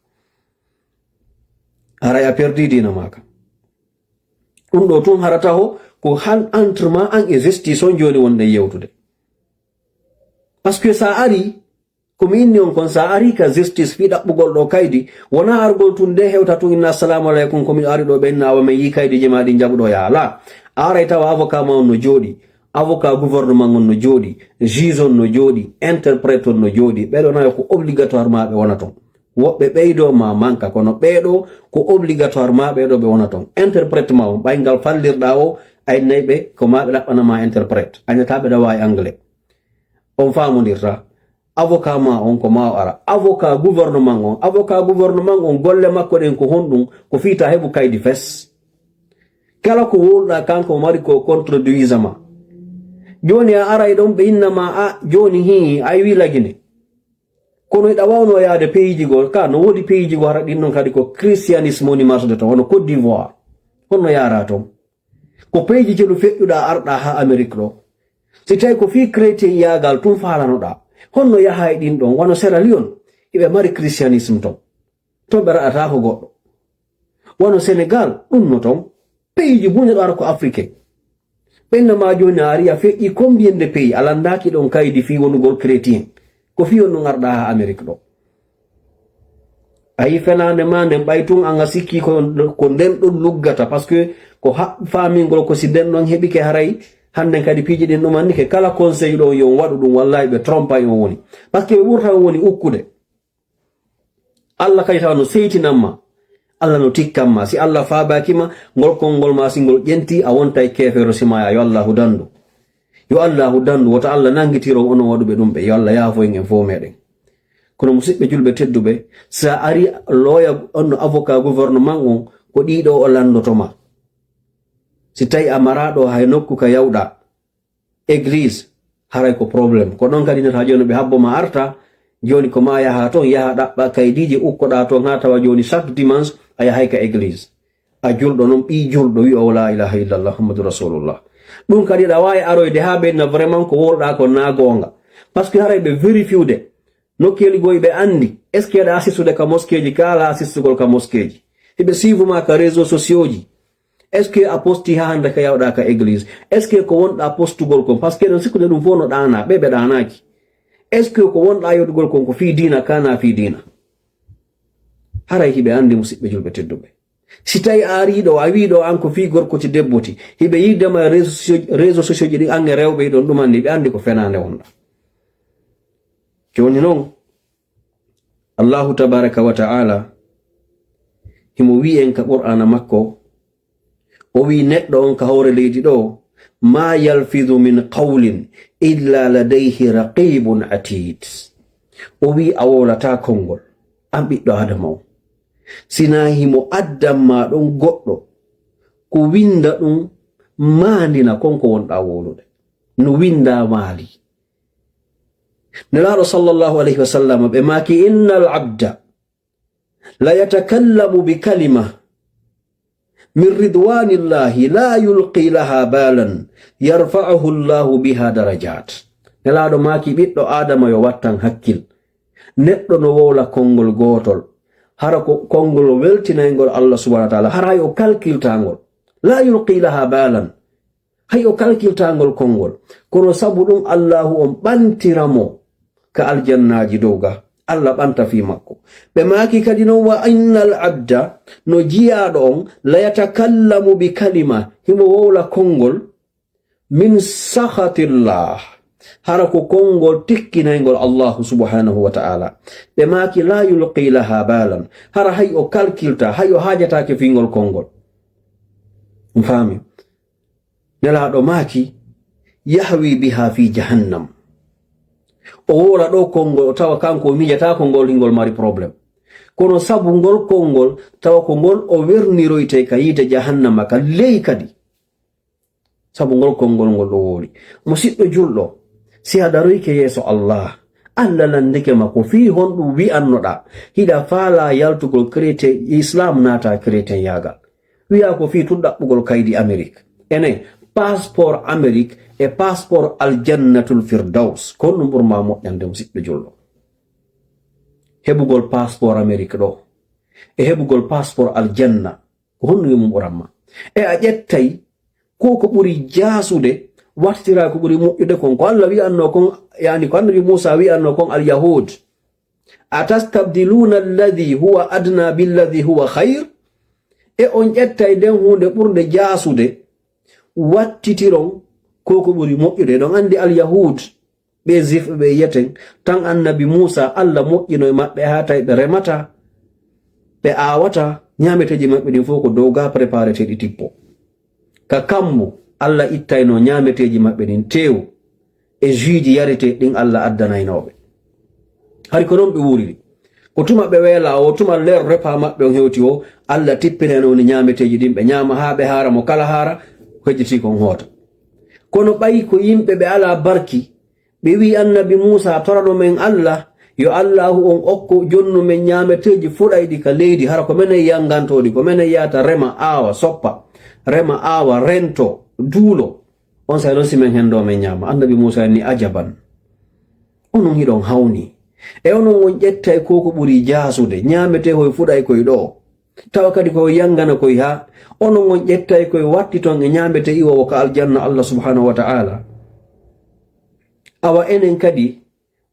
Haray a perdi diina maaka. Ɗum ɗo tun hara taho ko han entre ma an e justice on jooni wonɗen yewtude. Parce que sa ari, ko mi inni on kon, sa ari ka justice fii ɗaɓɓugol ɗo kaydi, wonaa argol tun nde hewta tun inna assalamu aleykum, ko miɗo ari ɗo ɓe inna awa men yii kaydiji ma ɗin jaɓuɗo yaa. Laa, a aray tawa avocat ma on no jooɗi, avocat gouvernement on no jooɗi, juge on no jooɗi, interprète on no jooɗi. Ɓeɗo nayo ko obligatoire ma ɓe wona ton. Woɓɓe ɓeydo ma manka, kono ɓeɗo ko obligatoire ma ɓeɗo ɓe wona ton. Interprète ma on, ɓay ngal fallirɗa o, a innay ɓe ko ma ɓe ɗaɓɓana ma interprète. A ñataa ɓe ɗawaay anglais. On faamondirta. Avocat ma on ko ma o ara. Avocat gouvernement on. Avocat gouvernement on golle makko ɗen ko honɗum? Ko fii ta heɓu kaydi fes. Kala ko wowluɗa kanko o mari ko contreduisa ma. Jooni a aray ɗon ɓe inna ma a jooni hii a iwi Lagine. Kono hiɗa wawno yaade peyiji goo, ka no woodi peyiji goo hara ɗin non kadi ko christianisme woni marsude ton, hono Côte d'Ivoire. Honno yaara ton? Ko peyiji jelu feƴƴuɗa arɗa haa Amérique ɗo. Si tawi ko fii chrétien yaagal tun faalanoɗa, honno yaha e ɗin ɗon, wano Sierra Leone, hiɓe mari christianisme ton. Ton ɓe raɗata ko goɗɗo. Wano Senegal, ɗum no toon. Peyiiji buy neɗɗo ara ko Afrique. Ɓenna ma jooni a ari a feƴƴi combien de pays a lanndaaki ɗon kaydi fii wonugol chrétien? Ko fii on ɗum arɗa haa Amérique ɗo. A yi fenaande ma nden ɓay tun an a sikki ko, ko nden ɗon luggata, parce que ko ha-, faamingol ko si nden ɗon heɓike haray hannden kadi piiji ɗin ɗum annike kala conseil ɗon yo on waɗu ɗum, wallahi ɓe trompay on woni. Parce que ɓe ɓurta on woni ukkude. Allah kadi tawa no seytinan ma. Allah no tikkan ma. Si Allah faabaaki ma, ngol konngol ma si ngol ƴenti, a wontay keefeero si maayaa. Yo Allahu dandu. Yo Allahu dandu. Wota Allah nangitiron onon waɗuɓe ɗum ɓe. Yo Allah yaafo en en fof meɗen. Kono musidɓe julɓe tedduɓe, sa ari looya on no avocat gouvernement on, ko ɗiɗo o lanndoto ma. Si tawi a maraɗo hay nokku ka yawɗa, église, haray ko problème. Ko ɗon kadi nata jooni ɓe habbo ma arta, jooni ko ma yaha toon, yaha ɗaɓɓa kaydiiji, ukkoɗa toon haa tawa jooni chaque dimanche a yahay ka église. A julɗo noon, ɓii julɗo wi'o la ilaha illallah Muhammadu Rasulullah. Ɗum kadi ɗa waawi aroyde haa ɓe na vraiment ko wolɗa ko na goonga. Parce que haray ɓe vérifiude. Nokkeeli goo ɓe anndi, est-ce que aɗa assistude ka moskeeji, ka alaa assistugol ka moskeeji? Hiɓe suivu ma ka réseaux sociaux ji. Est-ce que a posti haa hannde ka yawɗa ka église? Est-ce que ko wonɗa postugol kon? Parce que eɗen sikkude ɗum fof no ɗaana, ɓe ɓe ɗaanaaki. Est-ce que ko wonɗa yodugol kon ko fii diina, kana fii diina? Haray hiɓe anndi, musiɓɓe julɓe tedduɓe. Si tawi a arii ɗo, a wii ɗo an ko fii gorko ti debbo ti, hiɓe yiide ma réseaux socio-, réseaux sociaux ji ɗin, an e rewɓe ɗon ɗuman ni, ɓe anndi ko fenaande wonɗa. Jooni noon, Allahu tabaraka wa ta'ala himo wi'i en ka Qur'aana makko, o wi'i neɗɗo on ka hoore leydi ɗo, "Ma yalfidu min qawlin illa ladayhi raqibun atid." O wi'i a wowlataa konngol, an ɓiɗɗo Aadama on, sinaa himo addan ma ɗon goɗɗo, ko winnda ɗum maandina kon ko wonɗaa wowlude. No winnda maali. Nelaaɗo sallallahu alayhi wa sallam ɓe maaki, "Innal abda la yatakallamu bi kalima min ridwanillahi la yulqi laha balan yarfa'uhu Allahu biha darajat." Nelaaɗo maaki, ɓiɗɗo Aadama yo wattan hakkil. Neɗɗo no wowla konngol gootol, hara ko konngol weltinayngol Allah subhanahu wa ta'ala, hara hay o kalkiltangol. La yulqi laha balan. Hay o kalkiltangol konngol. Kono sabu ɗum Allahu on ɓantira mo ka aljannaaji dow ga. Allah ɓanta fii makko. Ɓe maaki kadi non, "Wa innal abda, no jiyaaɗo on, la yatakallamu bi kalima, himo wowla konngol, min sakhatillah, hara ko konngol tikkinayngol Allahu subhanahu wa ta'ala." Ɓe maaki, "La yulqi laha balan." Hara hay o kalkilta, hay o haajataake fii ngol konngol. On faami? Nelaaɗo maaki, "Yahwi biha fi jahannam." O wowla ɗo konngol, o tawa kanko o miijata ko ngol hingol mari problème. Kono sabu ngol konngol, tawa ko ngol o werniroyte ka yiite jahannama, ka ley kadi. Sabu ngol konngol ngol ɗo wowli. Musiɗɗo julɗo, si a daroyke yeeso Allah, Allah lanndike ma ko fii honɗum wi'annoɗaa, hiɗa faalaa yaltugol chrétien, Islam naata chrétien yaagal. Wi'a ko fii tun ɗaɓɓugol kaydi Amérique. Enen, passeport Amérique e passeport Aljannatul Firdaus. Ko honɗum ɓurma moƴƴande, musiɗɗo julɗo? Heɓugol passeport Amérique ɗo e heɓugol passeport Aljanna, ko honɗum e mum ɓuramma? E a ƴettay ko ko ɓuri jaasude, wartira ko ɓuri moƴƴude kon. Ko Allah wi'anno kon, yani ko Annabi Muusa wi'anno kon Al-Yahud. "Atastabdiluna alladhi huwa adna billadhi huwa khayr?" E on ƴettay nden huunde ɓurnde jaasude, wattitiron ko ko ɓuri moƴƴude. Eɗon anndi Alyahud, ɓe Juif ɓe yiyeten, tan Annabi Muusa, Allah moƴƴino e maɓɓe haa tawi ɓe remata, ɓe aawata, ñaameteeji maɓɓe ɗin fof ko dow ga prépareteeɗi tippo. Ka kammu, Allah ittayno ñaameteeji maɓɓe ɗin teew e juiji yareteeɗi ɗin Allah addanaynooɓe. Hari ko non ɓe wuuriri. Ko tuma ɓe weela o, tuma leer repa maɓɓe on hewti o, Allah tippinayno woni ñaameteeji ɗin, ɓe ñaama haa ɓe haara mo kala haara, ko hejjiti kon hoota. Kono ɓay ko yimɓe ɓe alaa barki, ɓe wi'i Annabi Muusa, "Torano men Allah, yo Allaahu on okku jonnu men ñaameteeji fuɗayɗi ka leydi, hara ko menen yanganto ɗi, ko menen yahata rema, aawa, soppa, rema, aawa, rento, duulo." Onsay non si men hendo men ñaama. Annabi Muusa ni, "Ajaban. Onon hiɗon hawni. E onon on ƴettay ko ko ɓuri jaasude, ñaametee hoy fuɗay koy ɗo." Tawa kadi ko yangana koy ha onon on ƴettay koy watti ton e ñaamete iwowo ka aljanna Allah subhanahu wa ta'ala. Awa enen kadi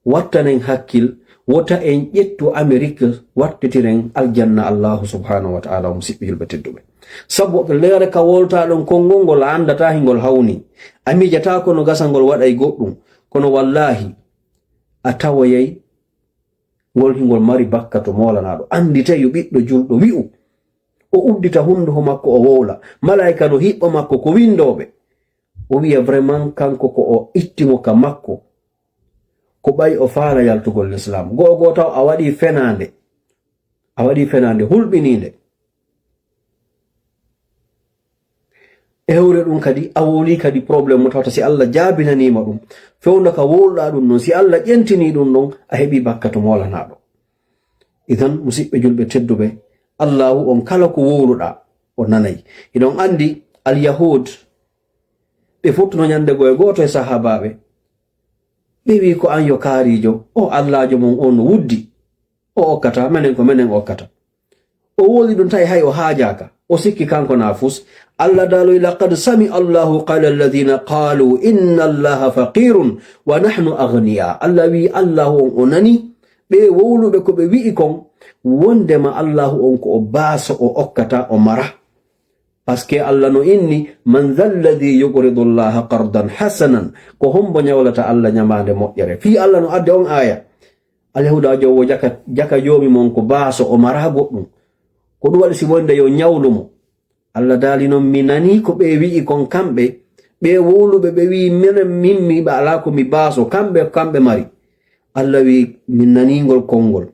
wattanen hakkil, wota en ƴettu Amerik, wattitiren aljanna Allahu subhanahu wa ta'ala, o musiɓɓe julɓe tedduɓe. Sabu leere ka wolta ɗon konngol ngol a andata hingol hawni. A mijata kono gasa ngol waɗay goɗɗum. Kono wallahi, a tawoyay ngol hingol mari bakka to moolanaɗo. Andite yo ɓiɗɗo julɗo wi'u. O uddita hunduko makko o wowla. Malaika no hiɓɓa makko ko windoɓe. O wi'a vraiment kanko ko o ittimo ka makko. Ko ɓay o faala yaltugol l'islam. Go'o go'o taw a waɗi fenande. A waɗi fenande hulɓininde. E hewre ɗum kadi, a wowli kadi problème mo tawta si Allah jaabinaniima ɗum, fewndo ka wowluɗaa ɗum ɗon, si Allah ƴentini ɗum ɗon, a heɓi bakka to moolanaɗo. Idan, musiɓɓe julɓe tedduɓe, Allahu on kala ko wowluɗaa, o nanay. Hiɗon andi, al-Yahud, ɓe fottuno ñande go'e go'oto e sahaabaaɓe, ɓe wi ko an yo kaarijo, o Allaajo mon on no wuddi, o okkata, menen ko menen okkata. O wowli ɗum tawi hay o haajaaka, o sikki kanko na fus. Allah daaloy, "Laqad sami Allahu qala alladhina qalu inna Allaha faqirun wa nahnu aghniya." Allah wi, Allahu on o nani ɓe wowluɓe ko ɓe wi'i kon, wondema Allahu on ko o baaso, o okkata, o mara. Parce que Allah no inni, "Man dhalladhi yuqridu Allaha qardan hasanan." Ko hombo ñawlata Allah ñamaande moƴƴere? Fii Allah no adde on aaya. Alyahuuda jowo jaka, jaka joomi mon ko baaso, o mara goɗɗum. Ko ɗum waɗi si wonde yo ñawlu mo. Allah daali non, mi nani ko ɓe wi'i kon kamɓe, ɓe wowluɓe ɓe wi'i minen min mi ba alaa ko mi baaso, kamɓe, kamɓe mari. Allah wi'i, min nani ngol konngol.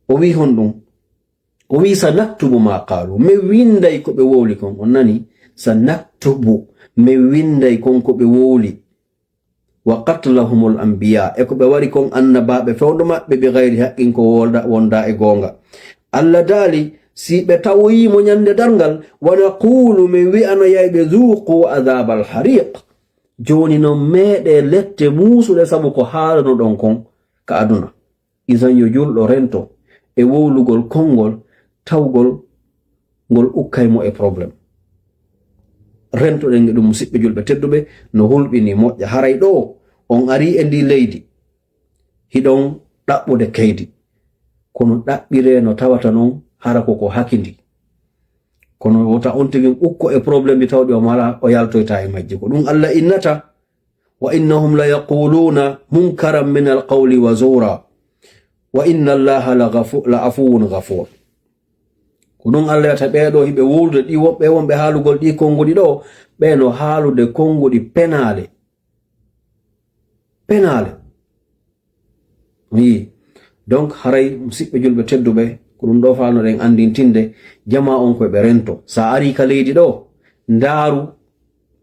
O wi'i honɗum? O wi'i, "Sa naktubu ma qaalu." Min winday ko ɓe wowli kon. On nani? "Sa naktubu." Min winday kon ko ɓe wowli. "Wa qatlahumul anbiya." E ko ɓe wari kon annabaaɓe fewndo maɓɓe bi gayri haqqin ko wolda, wonda e goonga. Allah daali, si ɓe tawoyi mo ñande darngal, "wa naqulu," min wi'anoyay ɓe, "Dhuqu adhabal hariq." Jooni non meeɗe lette muusuɗe sabu ko haalanoɗon kon ka aduna. Isan yo julɗo rento e wowlugol konngol tawgol ngol ukkay mo e problème. Rentoɗen e ɗum, musiɓɓe julɓe tedduɓe, no hulɓini moƴƴa. Haray ɗo on ari e ndi leydi, hiɗon ɗaɓɓude kaydi. Kono ɗaɓɓire no tawata non hara ko ko hakindi. Kono wota on tigi ukko e problème ɗi tawɗi o mala, o yaltoyta e majji. Ko ɗum Allah innata, "Wa innahum la yaquluna munkaran min alqawli wa zura. Wa inna Allaha la ghafu-, la afuwun ghafur." Ko ɗum Allah wiyata ɓee ɗo hiɓe wowlude ɗi woɓɓe wonɓe haalugol ɗi konnguɗi ɗo, ɓe no haalude konnguɗi penaale. Penaale. Wi. Donc, haray musiɓɓe julɓe tedduɓe, ko ɗum ɗo faanoɗen anndintinde jama on ko ɓe rento. Sa ari ka leydi ɗo, ndaaru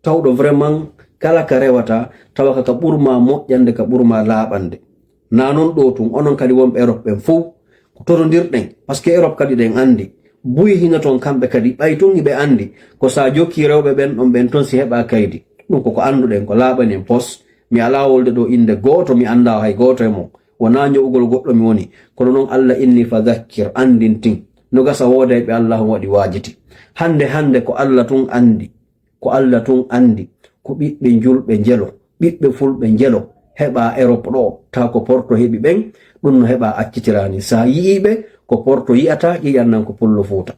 tawɗo vraiment kala ka rewata, tawa ka, ka ɓurma moƴƴande, ka ɓurma laaɓande. Na non ɗo tun, onon kadi wonɓe Europe ɓen fow, ko torondirɗen, parce que Europe kadi ɗen anndi. Buy hino ton kamɓe kadi, ɓay tun hiɓe anndi, ko sa jokki rewɓe ɓen ɗon ɓen ton si heɓa kaydi. Ɗum koko annduɗen, ko laaɓani en pos. Mi alaa wolde ɗo innde gooto, mi annda hay gooto e mon. Wonaa ño'ugol goɗɗo mi woni. Kono non Allah inni, "Fa dhakkir," anndintin. No gasa wooday ɓe Allah on waɗi waajiti. Hannde, hannde ko Allah tun anndi. Ko Allah tun anndi ko ɓiɓɓe njulɓe njelo, ɓiɓɓe fulɓe njelo, heɓa Europe ɗo, taw ko Porto heɓi ɓen, ɗum no heɓa accitiraani. Sa yi'iɓe, ko Porto yi'ata, ƴiƴan nan ko Pullo Fuuta.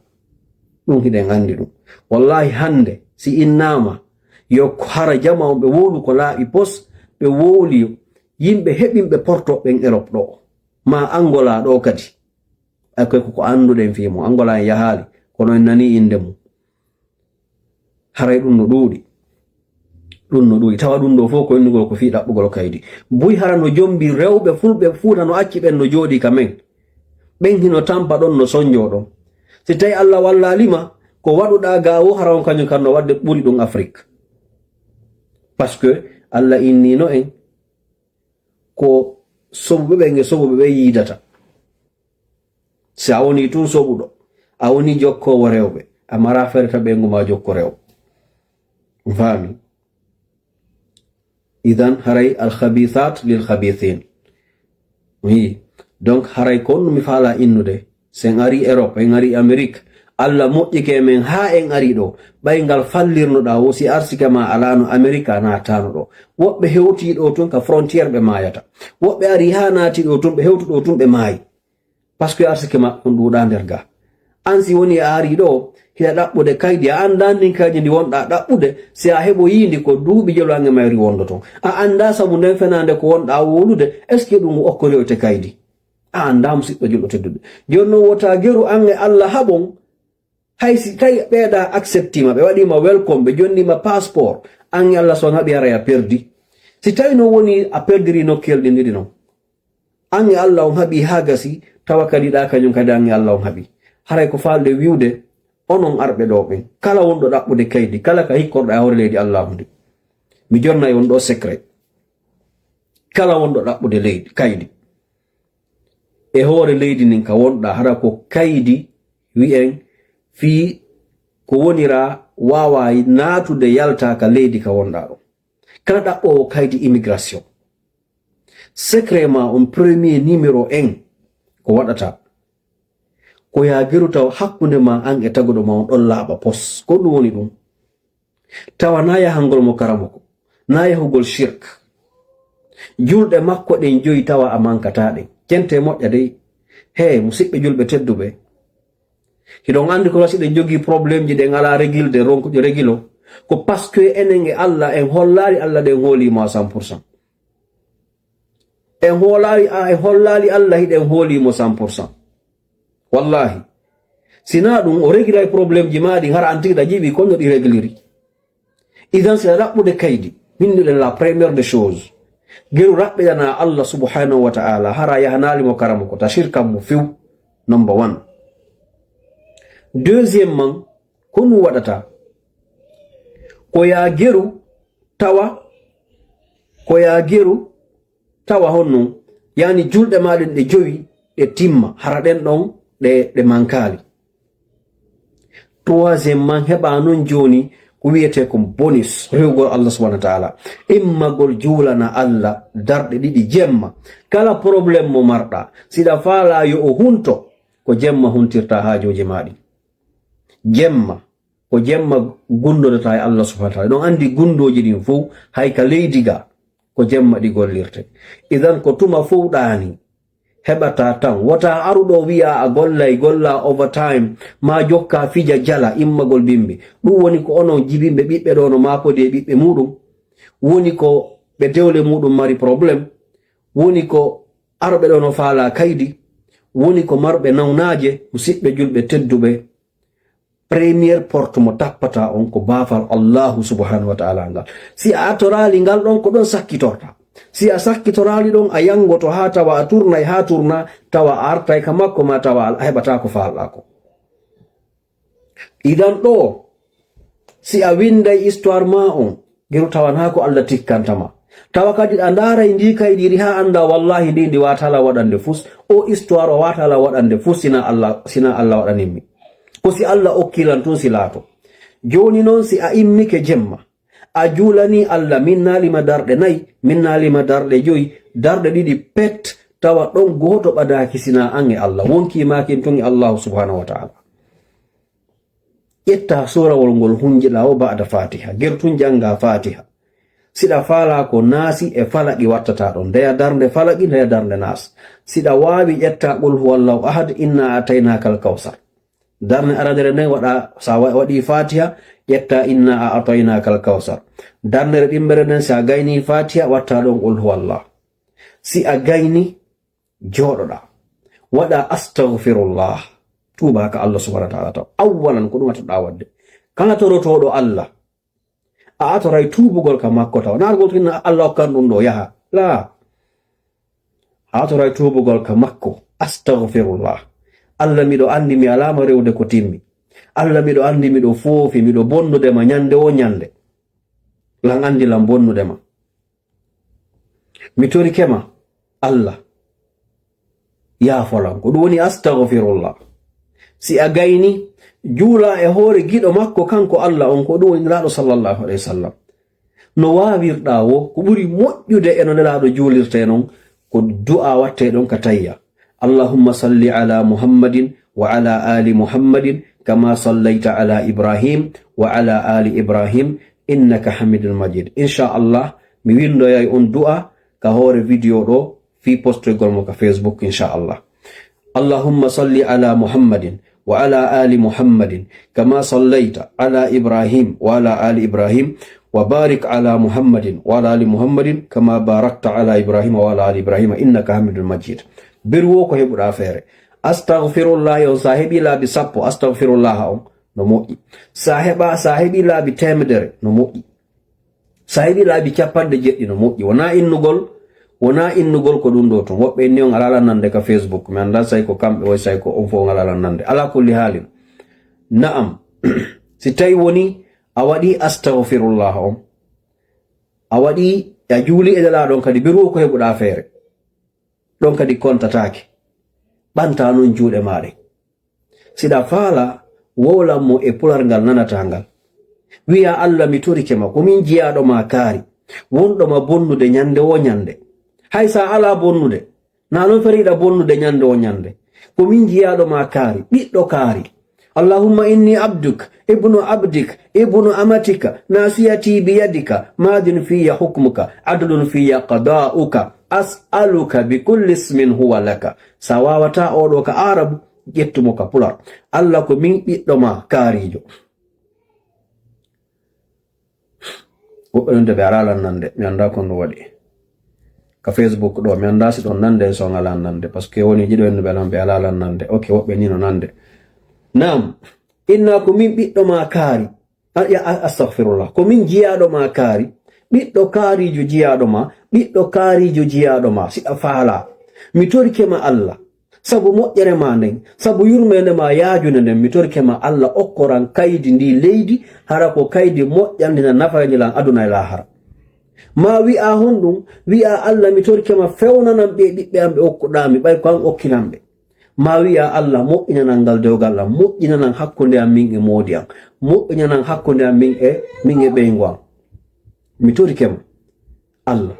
Ɗum hiɗen anndi ɗum. Wallahi hannde, si innaama, yo hara jama on ɓe wowlu ko laaɓi pos, ɓe wowli yimɓe heɓinɓe Porto ɓen Europe ɗo, ma Angola ɗo kadi. Ay koy ko, ko annduɗen fii mum. Angola en yahaali, kono en nani innde mum. Haray ɗum no ɗuuɗi. Ɗum no ɗuuɗi. Tawa ɗum ɗo fof ko innugol ko fii ɗaɓɓugol kaydi. Buy hara no jombi rewɓe fulɓe Fuuta no acci ɓen no jooɗi ka men. Ɓen hino tampa ɗon no sonjoo ɗon. Si tawi Allah wallaali ma, ko waɗuɗaa gaa wo hara on kañum kan no waɗde ɓuri ɗum Afrik. Parce que Allah innino en ko soɓuɓe ɓen e soɓuɓe ɓen yiidata. Si a woni tun soɓuɗo, a woni jokkoowo rewɓe, a mara fere ta ɓeyngu ma jokko rewɓe. On faami? Idan haray al khabithat lil khabithin. Oui. Donc haray ko on mi faala innude. Si en ari Europe, en ari Amerique, Allah moƴƴike men haa en ari ɗo. Ɓay ngal fallirnoɗaa wo si arsike ma alaano Amerique a naataano ɗo. Woɓɓe hewtii ɗo tun ka frontière ɓe maayata. Woɓɓe ari haa naati ɗo tun, ɓe hewtu ɗo tun ɓe maayi. Parce que arsike maɓɓe on ɗuuɗaa nder ga. An si woni a ari ɗo, hiɗa ɗaɓɓude kaydi, a anndaa ndin kaydi ndi wonɗaa ɗaɓɓude, si a heɓoyii ndi ko duuɓi jelu an e mayri wondoton. A anndaa sabu nden fenaande ko wonɗaa wowlude, est-ce que ɗum okkoriyoyte kaydi? A anndaa, musiɗɗo julɗo tedduɗo. Jooni non wota geru an e Allah haɓon, hay si tawi ɓeeɗa acceptima, ɓe waɗima welcome, ɓe jonnima passeport, an e Allah so on haɓi haray a perdi. Si tawi non woni a perdiri nokkel ɗin ɗiɗi non. An e Allah on haɓi haa gasi, tawa kadi ɗa kañum kadi an e Allah on haɓi. Haray ko faalɗe wi'ude, onon arɓe ɗo ɓen, kala wonɗo ɗaɓɓude kaydi, kala ka hikkorɗa e hoore leydi Allahu ndi. Mi jonnay on ɗo secret. Kala wonɗo ɗaɓɓude leydi, kaydi. E hoore leydi ndin ka wonɗa, hara ko kaydi wi'en fii ko wonira waawa naatude yalta ka leydi ka wonɗa ɗon. Kala ɗaɓɓoowo kaydi immigration, secret ma on premier numéro un ko waɗata, ko yaa geru taw hakkunde ma an e taguɗo ma on ɗon laaɓa pos. Ko ɗum woni ɗum. Tawa na yahangol mo karamoko, na yahugol shirk. Julɗe makko ɗen joyi tawa a mankataa ɗen. Cente moƴƴa dey. He, musiɓɓe julɓe tedduɓe. Hiɗon anndi ko wasi ɗen jogii problème ji ɗen alaa regilde, ronkuɗo regilo. Ko parce que enen e Allah, en hollaali Allah ɗen hoolii mo à cent pour cent. En hoolaali, a, en hollaali Allah hiɗen hoolii mo cent pour cent. Wallahi. Si na ɗum, o regilay problème ji maa ɗin, hara an tigi ɗa jiɓi ko no ɗi regliri. Idan si a ɗaɓɓude kaydi, min ɗen la première des choses. Geru raɓɓiɗana Allah subhanahu wa ta'ala, hara yahanaali mo karamoko, ta shirkan mo few, number one. Deuxième man, ko ɗum waɗata? Ko yaa geru tawa, ko yaa geru tawa honno, yani julɗe maa ɗen ɗe jowi, ɗe timma, hara ɗen ɗon ɗe, ɗe mankaali. Troisième man heɓa non jooni ko wiyetee kon bonus, rewugol Allah subhanahu wa ta'ala. Immagol juulana Allah darɗe ɗiɗi jemma. Kala problème mo marɗa, siɗa faala yo o hunto, ko jemma huntirta haajooji maa ɗin. Jemma, ko jemma gunndodata e Allah subhanahu wa ta'ala. Ɗon anndi gunndooji ɗin fow, hay ka leydi ga, ko jemma ɗi gollirte. Idan ko tuma fow ɗaani, heɓata tan. Wota aru ɗo wi'a a gollay, golla overtime, ma jokka fija jala immagol bimbi. Ɗum woni ko onon jibimɓe ɓiɓɓe ɗo no maakodi e ɓiɓɓe muɗum. Woni ko ɓe dewle muɗum mari problème. Woni ko arɓe ɗo no faala kaydi. Woni ko marɓe nawnaaje, musiɓɓe julɓe tedduɓe. Première porte mo tappata on ko baafal Allahu subhanahu wa ta'ala ngal. Si a atoraali ngal ɗon, ko ɗon sakkitorta. Si a sakkitoraali ɗon, a yangoto haa tawa a turnay haa turna, tawa a artay ka makko, ma tawa a heɓata ko faalɗa ko. Idan ɗo, si a winday histoire ma on, geru tawana ko Allah tikkanta ma. Tawa kadi a ndaaray ndi kayɗiri haa annda wallahi ndi, ndi waatala waɗande fus. O histoire o waatala waɗande fus, sina Allah, sina Allah waɗanimmi. Ko si Allah okkilan tun si laato. Jooni non si a immike jemma, a juulani Allah, min naalima darɗe nayi, min naalima darɗe joyi, darɗe ɗiɗi pet, tawa ɗon gooto ɓadaaki sina an e Allah. Wonki maakin tun e Allahu subhanahu wa ta'ala. Ƴetta suurawol ngol hunjiɗaa o ba'da Fatiha. Ger tun jannga Fatiha. Siɗa faalaa ko naasi e falaqi wattata ɗon. Ndeya darnde falaqi, ndeya darnde naas. Siɗa waawi ƴetta qul huwallahu ahad, inna a'taynaka al-kawsar. Darnde aranere nden waɗa, sa wa-, waɗi Fatiha, ƴetta inna a'taynaka al-kawsar. Darnere ɗimmere nden sa gayni Fatiha, watta ɗon qul huwallah. Si a gayni, jooɗoɗaa. Waɗa astaghfirullah. Tuuba ka Allah subhanahu wa ta'ala taw. Awwalan ko ɗum a toɗɗaa waɗde. Kala torotooɗo Allah, a atoray tuubugol ka makko taw. Naargol to inna Allah okkan ɗum ɗo yaha. La. A atoray tuubugol ka makko. Astaghfirullah. Allah miɗo anndi mi alaama rewde ko timmi. Allah miɗo anndi miɗo foofi, miɗo bonnude ma ñande o ñande. Lan anndi lan bonnude ma. Mi torike ma, Allah, yaafolan. Ko ɗum woni astaghfirullah. Si a gayni, juula e hoore giɗo makko kanko Allah on, ko ɗum woni Nelaaɗo sallallahu alayhi wa sallam. No waawirɗaa wo, ko ɓuri moƴƴude e no Nelaaɗo juulirtee non, ko du'a wattee ɗon ka tayya. Allahumma salli ala Muhammadin وعلى آل محمد كما صليت على إبراهيم وعلى آل إبراهيم إنك حميد مجيد. Inchallah, mi winndoyay on du'a ka hoore video ɗo, fii postegol mo ka Facebook, inchallah. اللهم صل على محمد وعلى آل محمد كما صليت على إبراهيم وعلى آل إبراهيم وبارك على محمد وعلى آل محمد كما باركت على إبراهيم وعلى آل إبراهيم إنك حميد مجيد. Beru wo ko heɓuɗa feere. Astagfirullahi on, sa heɓi laabi sappo, astagfirullaha on no moƴƴi. Sa heɓa, sa heɓi laabi teemedere, no moƴƴi. Sa heɓi laabi capanɗe jeɗɗi, no moƴƴi. Wona innugol, wona innugol ko ɗum ɗo tun. Woɓɓe inni on alaa lan nande ka Facebook. Mi anndaa say ko kamɓe woy say ko on fof on alaa lan nande. Alaa kulli haalin. Na'am. Si tawi woni a waɗi astagfirullah on, a waɗi, a juuli e Nelaaɗo on kadi, beru wo ko heɓuɗa feere. Ɗon kadi kontataake. Ɓanta non juuɗe maa ɗen. Siɗa faala, wowlan mo e pular ngal nanataa ngal. Wi'a, "Allah, mi torike ma, ko min jiyaaɗo ma kaari, wonɗo ma bonnude ñande wo ñande. Hay sa alaa bonnude, na non feriɗa bonnude ñande wo ñande. Ko min jiyaaɗo ma kaari, ɓiɗɗo kaari. Allahumma inni abduk, ibnu abdik, ibnu amatika, nasiyati biyadika, madin fiya hukmuka, adlun fiya qada'uka. As'aluka bi kulli ismin huwa laka." Sa wawata oɗo ka Arabu, ƴettu mo ka pular. Allah, ko min ɓiɗɗo ma kaarijo. Woɓɓe ɗon de ɓe alaa lan nande, mi anndaa ko no waɗi. Ka Facebook ɗo, mi anndaa si ɗon nande, so on alaa nande, parce que woni jiɗo en ɓe lan, ɓe alaa lan nande. Ok, woɓɓe ni no nande. Naam, inna ko min ɓiɗɗo ma kaari. A, ya, a, astagfirullah. Ko min jiyaaɗo ma kaari, ɓiɗɗo kaarijo jiyaaɗo ma, ɓiɗɗo kaarijo jiyaaɗo ma, siɗa faala. Mi torike ma Allah, sabu moƴƴere ma nden, sabu yurmeende ma yaajunde nden, mi torike ma Allah okkoran kaydi ndi leydi, hara ko kaydi moƴƴandi na nafayndi lan aduna e laahara. Ma wi'a honɗum, wi'a, "Allah, mi torike ma fewnanan ɓe ɓiɓɓe am ɓe okkuɗaa mi, ɓay ko an okkinan ɓe." Ma wi'a, "Allah, moƴƴinanan ngal dewgal am, moƴƴinanan hakkunde am min e moodi am, moƴƴinanan hakkunde am min e, min e ɓeyngu am." Mi torike ma, Allah.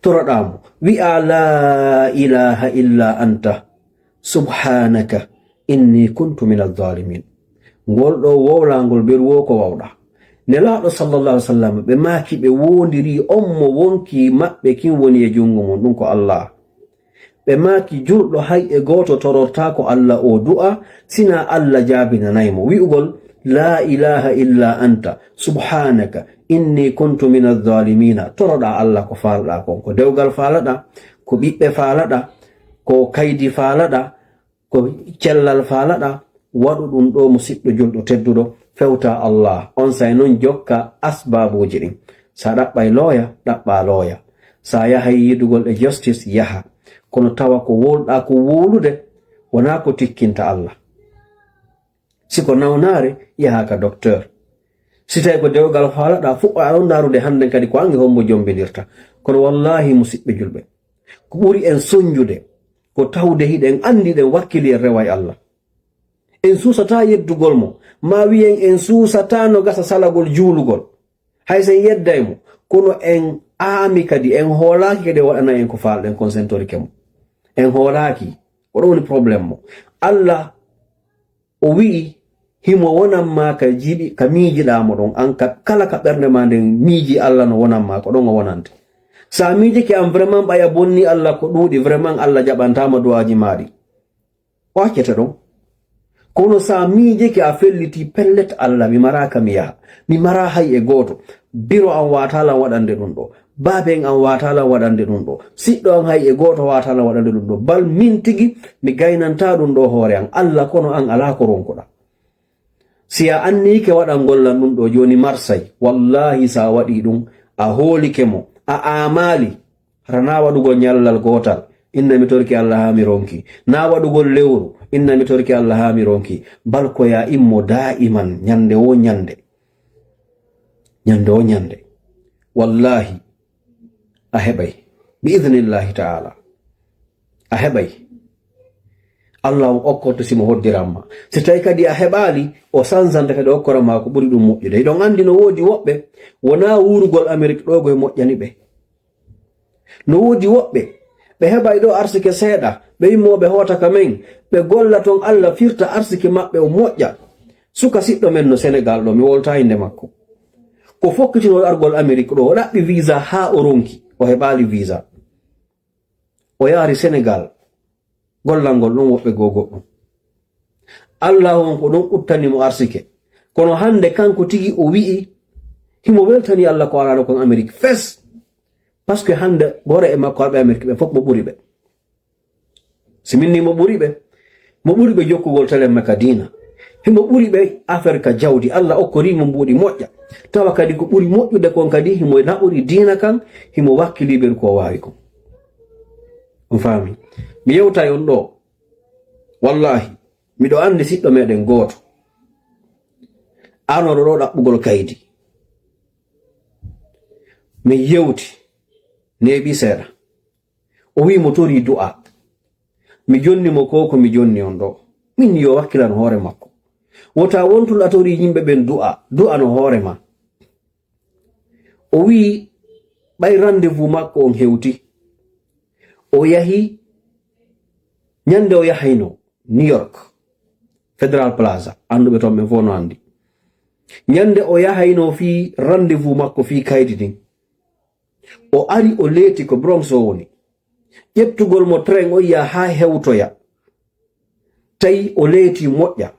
Toroɗaa mo. Wi'a, "La ilaha illa anta, subhanaka, inni kuntu min adh-dhalimin." Ngol ɗo wowlangol beru wo ko wawɗa. Nelaaɗo sallallahu alaihi wasallam, ɓe maaki ɓe wondiri on mo wonki maɓɓe kin woni e jungo mum, ɗum ko Allah. Ɓe maaki, "Julɗo hay e gooto torortaako Allah o du'a, sina Allah jaabinanay mo." Wi'ugol, "La ilaha illa anta, subhanaka, inni kuntu min adh-dhalimina." Toroɗaa Allah ko faalaɗaa kon, ko dewgal faalaɗaa, ko ɓiɓɓe faalaɗaa, ko kaydi faalaɗaa, ko cellal faalaɗaa, waɗu ɗum ɗo, musiɗɗo julɗo tedduɗo, fewta Allah. On say non jokka asbaabuuji ɗin. Sa ɗaɓɓay looya, ɗaɓɓa looya. Sa yahay yiidugol e justice, yaha. Kono tawa ko wowluɗaa ko wowlude, wonaa ko tikkinta Allah. Si ko nawnaare, yaha ka docteur. Si tawi ko dewgal faalaɗaa, fuɗɗa ɗon ndaarude hannden kadi ko an e hombo jombindirta. Kono wallaahi, musiɓɓe julɓe, ko ɓuri en sonjude ko tawde hiɗen anndi hiɗen wakkili en rewa e Allah. En suusataa yeddugol mo, maa wiyen en suusataa no gasa salagol juulugol. Hay so en yedday mo, kono en aami kadi, en hoolaaki kadi o waɗana en ko faalɗen kon, so en torike mo. En hoolaaki, ko ɗon woni problème mo. Allah, o wi'i, himo wonan maa ka jiɗi, ka miijiɗaa mo ɗon, an ka, kala ka ɓernde maa nden miiji Allah no wonan maa, ko ɗon o wonante. Sa miijike an vraiment ɓay a bonni Allah ko ɗuuɗi, vraiment Allah jaɓantaama du'aaji maa ɗi. O accete ɗon. Kono sa miijike a felliti, pellet, Allah, mi maraaka mi yaha. Mi maraa hay e gooto. Biro an waataa lan waɗande ɗum ɗo. Baaben an waataa lan waɗande ɗum ɗo. Siɗɗo an hay e gooto waataa lan waɗande ɗum ɗo. Bal min tigi mi gaynantaa ɗum ɗo hoore an. Allah, kono an alaa ko ronkuɗaa. Si a anniyike waɗangol lan ɗum ɗo jooni marsay, wallaahi, sa waɗii ɗum, a hoolike mo, a aamaali, hara naa waɗugol ñallal gootal, inna mi torki Allah haa mi ronki. Naa waɗugol lewru, inna mi torki Allah haa mi ronki. Bal ko ya immo daa'iman, ñande wo ñande. Ñande wo ñande. Wallaahi, a heɓay. Bi idnillahi ta'ala. A heɓay. Allah on okkorto si mo hoddiran ma. Si tawi kadi a heɓaali, o sansanta kadi okkoran ma ko ɓuri ɗum moƴƴude. Hiɗon anndi no woodi woɓɓe, wonaa wuurugol Amerik ɗo goy moƴƴani ɓe. No woodi woɓɓe, Ɓe heɓay ɗo arsike seeɗa, ɓe immo ɓe hoota ka men, ɓe golla ton, Allah firta arsike maɓɓe o moƴƴa. Suka siɗɗo men no Senegal ɗo, mi wolta innde makko. Ko fokkitino argol Amerik ɗo, o ɗaɓɓi visa haa o ronki, o heɓaali visa. O yaari Senegal, gollal ngol ɗon woɓɓe goo goɗɗum. Allah on ko ɗon uttani mo arsike. Kono hannde kanko tigi o wi'i, himo weltani Allah ko alano kon Amerik fes. Parce que hannde gore e makko arɓe Amerik ɓe fof mo ɓuri ɓe. Si min ni mo ɓuri ɓe, mo ɓuri ɓe jokkugol telen makka diina. Himo ɓuri ɓe affaire ka jawdi. Allah okkori mo mbuuɗi moƴƴa. Tawa kadi ko ɓuri moƴƴude kon kadi, himo naɓori diina kan, himo wakkili ɓen ko o waawi kon. On faami? Mi yewtay on ɗo. Wallahi, miɗo anndi siɗɗo meɗen gooto. Arnoɗo ɗo ɗaɓɓugol kaydi. Min yewti, neeɓi seeɗa. O wi'i mo torii du'a. Mi jonni mo ko ko mi jonni on ɗo. Min yo wakkilan hoore makko. Wota wontun a torii yimɓe ɓen du'a, du'a no hoore ma. O wi'i ɓay rendez-vous makko on hewti. O yahi, ñande o yahayno New York, Federal Plaza, annduɓe ton ɓen fof no anndi. Ñande o yahayno fii rendez-vous makko fii kaydi ɗin. O ari o leeti ko Bronx o woni. Ƴettugol mo train o yiya haa hewtoya. Tawi o leeti moƴƴa.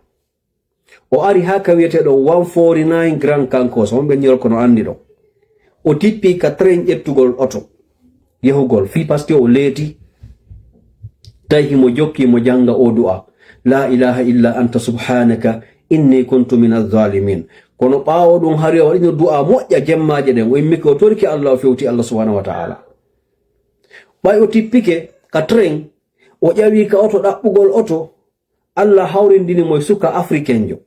O ari haa ka wi'eteeɗo one forty-nine Grand Concourse, wonɓe New York no anndi ɗon. O tippi ka train ƴettugol oto. Yahugol fii parce que o leeti. Tawi himo jokki mo jannga o du'a. La ilaha illa anta subhanaka inni kuntu min az-zalimin. Kono ɓaawo ɗum hari o waɗino du'a moƴƴa jemmaaje ɗen. O immi ko o torki Allah, o fewti Allah subhanahu wa ta'ala. Ɓay o tippike ka train, o ƴawi ka oto ɗaɓɓugol oto, Allah hawrindini mo e suka afrikenjo.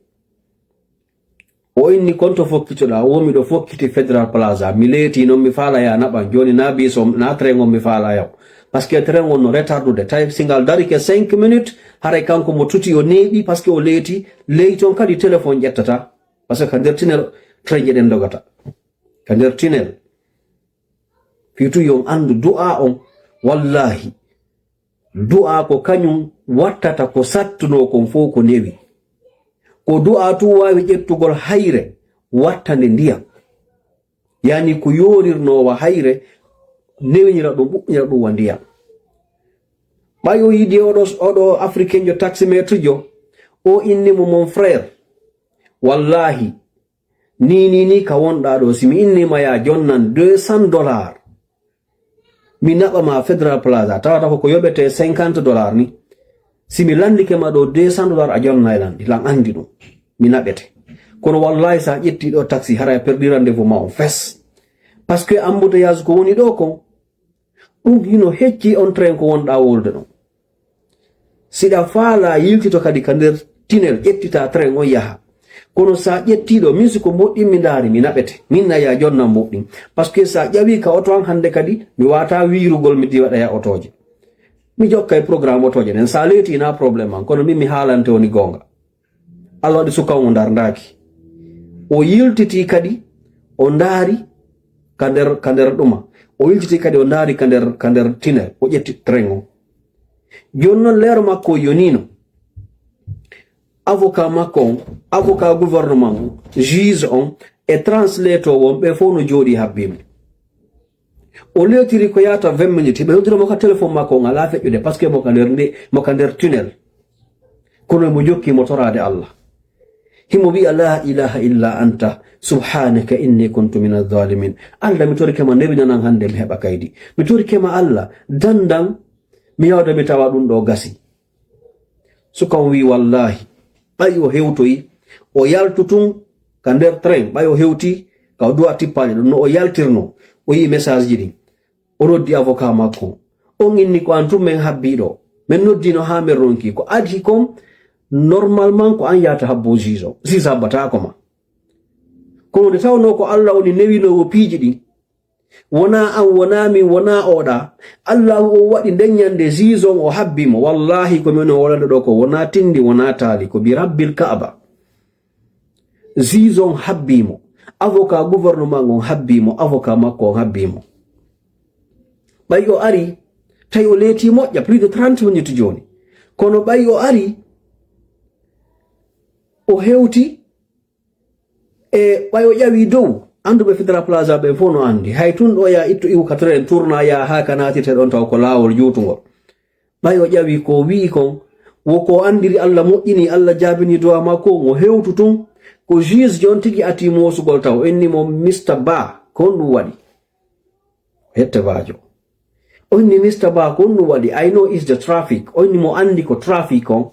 O inni, "Kon to fokkitoɗaa?" "Wo miɗo fokkiti Federal Plaza. Mi leeti non, mi faala ya naɓan. Jooni na bis on, na train on mi faala yaw. Parce que train on no retardude. Tawi si ngal darike cinq minutes, haray kanko mo tuti o neeɓi, parce que o leeti. Ley ton kadi téléphone ƴettata. Parce que ka nder tunnel train je ɗen dogata. Ka nder tunnel." Fii tun yo on anndu du'a on, wallahi, du'a ko kañum wattata ko sattunoo kon fow ko newi. Ko du'a tun waawi ƴettugol hayre, watta nde ndiyam. Yani ko yoorirnoo wa hayre, newinira ɗum, ɓuɓɓinira ɗum wa ndiyam. Ɓay o yiɗi oɗo, oɗo Afrikenjo taximetre jo, o inni mo, "Mon frère, wallahi, ni, ni, ni ka wonɗaa ɗo, si mi innii ma yaa jonnan deux cents dollars, mi naɓa ma Federal Plaza, tawata ko ko yoɓetee cinquante dollars ni. Si mi lanndike ma ɗo deux cents dollars, a jonnay lan ɗi, lan anndi ɗum. Mi naɓete. Kono wallahi, sa ƴetti ɗo taxi, hara a perdi rendez-vous ma on fes. Parce que embouteillage ko woni ɗo kon, ɗum hino hecci on train ko wonɗaa wolude ɗon. Siɗa faalaa yiltito kadi ka nder tunnel, ƴettitaa train on yaha. Kono sa ƴettii ɗo, min si ko mboɗɗin mi ndaari, mi naɓete. Min na ya jonnan mboɗɗin. Parce que sa ƴawii ka oto an hannde kadi, mi waawataa wiirugol mi diwa ɗaya otooje. Mi jokka e programme otooje ɗen. Sa leetii na problème an, kono min mi haalante woni goonga. Allah waɗi suka on o ndarndaaki. O yiltitii kadi, o ndaari ka nder, ka nder ɗuma. O yiltitii kadi, o ndaari ka nder, ka nder tunnel. O ƴetti train on. Jooni non leero makko o yoniino. Avocat makko on, avocat gouvernement on, juge on, e translator on, ɓe fow no jooɗii habbii mo. O leetiri ko yaata vingt minutes, ɓe noddira mo ka téléphone makko on alaa feƴƴude, parce que mo ka nder nde, mo ka nder tunnel. Kono mo jokki mo toraade Allah. Himo wi'a, "La ilaha illa anta, subhanaka inni kuntu min az-zalimin." Allah, mi torike ma, newinanan hannde mi heɓa kaydi. Mi torike ma, Allah, dandan mi yawda mi tawa ɗum ɗo gasi. Suka on wi'i, "Wallahi, ɓay o hewtoyi, o yaltu tun ka nder train, ɓay o hewti ka o du'a tippaade ɗum, no o yaltirno, o yi'i message ji ɗin." O noddi avocat makko. On inni ko an tun men habbii ɗo. Men noddino haa men ronki. Ko adii kon, normalement ko an yaata habbo juge. Juge habbataako ma. Kono nde tawnoo ko Allah woni newinoowo piiji ɗin, wonaa an, wonaa min, wonaa oɗa. Allahu on waɗi nden ñande juge on o habbii mo. Wallahi ko min o wolande ɗo ko wonaa tinndi, wonaa taali, ko bi Rabbil Ka'aba. Juge on habbii mo. Avocat gouvernement on habbii mo. Avocat makko on habbii mo. Ɓay o ari, Tawi o leeti moƴƴa plus de trente minutes jooni. Kono ɓay o ari, o hewti e ɓay o ƴawi dow, annduɓe Federal Plaza ɓen fof no anndi. Hay tun ɗo ya ittu iwu katren tourna ya haa ka naatirte ɗon taw ko laawol juutungol. Ɓay o ƴawi ko wi'i kon, wo ko anndiri Allah moƴƴini, Allah jaabini du'a makko, ngo hewtu tun. Ko juge jon tigi ati moosugol taw, inni mo, "Mister Ba, ko honɗum waɗi?" Hette baajo. O inni, "Mister Ba, ko honɗum waɗi? I know is the traffic." O inni mo anndi ko traffic on.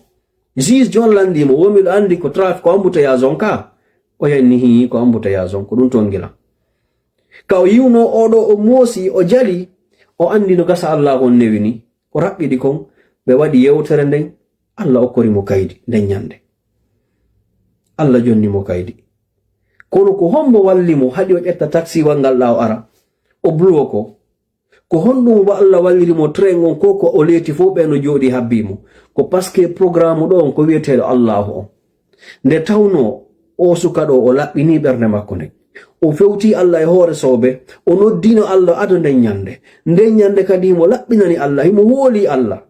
Juge jon lanndi mo, "Wo miɗo anndi ko traffic, ko embouteillage on ka?" O inni, "Hii, ko embouteillage on, ko ɗum toon gila." Ka o yi'unoo oo ɗoo, o moosi, o jali, o anndi no gasa Allah on newi ni. O raɓɓiɗi kon, ɓe waɗi yewtere nden, Allah okkori mo kaydi nden ñande. Allah jonni mo kaydi. Kono ko hombo walli mo, haɗi o ƴetta taksiwal ngal ɗa o ara? O bloqué ko. Ko honɗum wa-, Allah walliri mo train on ko, ko o leeti fof ɓe no jooɗi habbi mo? Ko parce que programme ɗo on ko wiyeteeɗo Allahu on. Nde tawnoo oo suka ɗo o laɓɓinii ɓernde makko nden. O fewtii Allah e hoore soobe, o noddiino Allah ado nden ñande. Nden ñande kadi himo laɓɓinani Allah, himo hoolii Allah.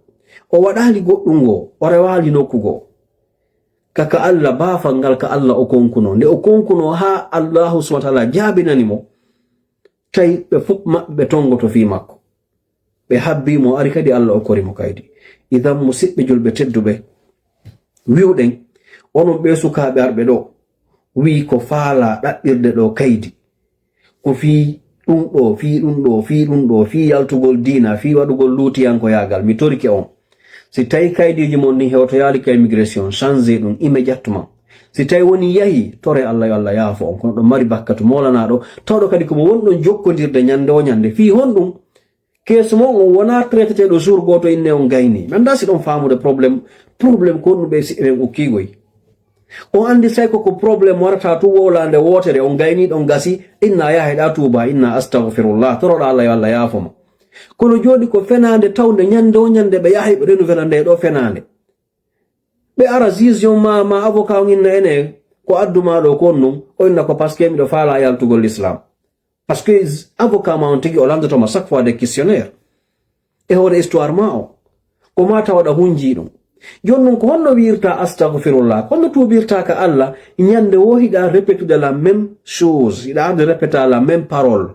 O waɗaali goɗɗum goo, o rewaali nokku goo. Ka, ka Allah, baafal ngal ka Allah o konkunoo. Nde o konkunoo haa Allahu subhanahu wa ta'ala jaabinani mo, tawi ɓe fof maɓɓe ɓe tongoto fii makko. Ɓe habbii mo, ari kadi Allah okkori mo kaydi. Idan, musiɓɓe julɓe tedduɓe, wi'uɗen, onon ɓee sukaaɓe arɓe ɗo, wi'i ko faalaa ɗaɓɓirde ɗo kaydi. Ko fii ɗum ɗo, fii ɗum ɗo, fii ɗum ɗo, fii yaltugol diina, fii waɗugol luutiyankoyaagal. Mi torike on. Si tawi kaydiiji mon ɗin hewtoyaali ka immigration, changez ɗum immédiatement. Si tawi woni yahi, tore Allah yo Allah yaafo on. Kono ɗon mari bakkatu moolanaaɗo, tawɗo kadi ko mo wonɗon jokkondirde ñande o ñande. Fii honɗum? Keesu mon on wonaa traiteteeɗo jour gooto inne on gayni. Mi anndaa si ɗon faamude problème, problème ko honɗum ɓe si ɓen ukkiigoy. On anndi say ko, ko problème warata tun wowlaande wootere, on gayni ɗon gasi, inna yaha heɗa tuuba, inna astagfirullah, toroɗa Allah yo Allah yaafo ma. Kono jooni ko fenaande tawnde ñande o ñande ɓe yahay ɓe renouvelande ɗo fenaande. Ɓe ara juge on ma, ma avocat on inna ene ko addu ma ɗo ko honɗum, o inna ko parce que miɗo faala yaltugol l'islam. Parce que avocat ma on tigi o lanndotoma chaque fois des questionnaires. E hoore histoire ma o. Ko ma tawa ɗa hunjii ɗum. Jooni non ko honno wi'irta astagfirullah? Ko honno tuubirta ka Allah? Ñande wo hiɗa répétude la même chose. Hiɗa arde répéta la même parole.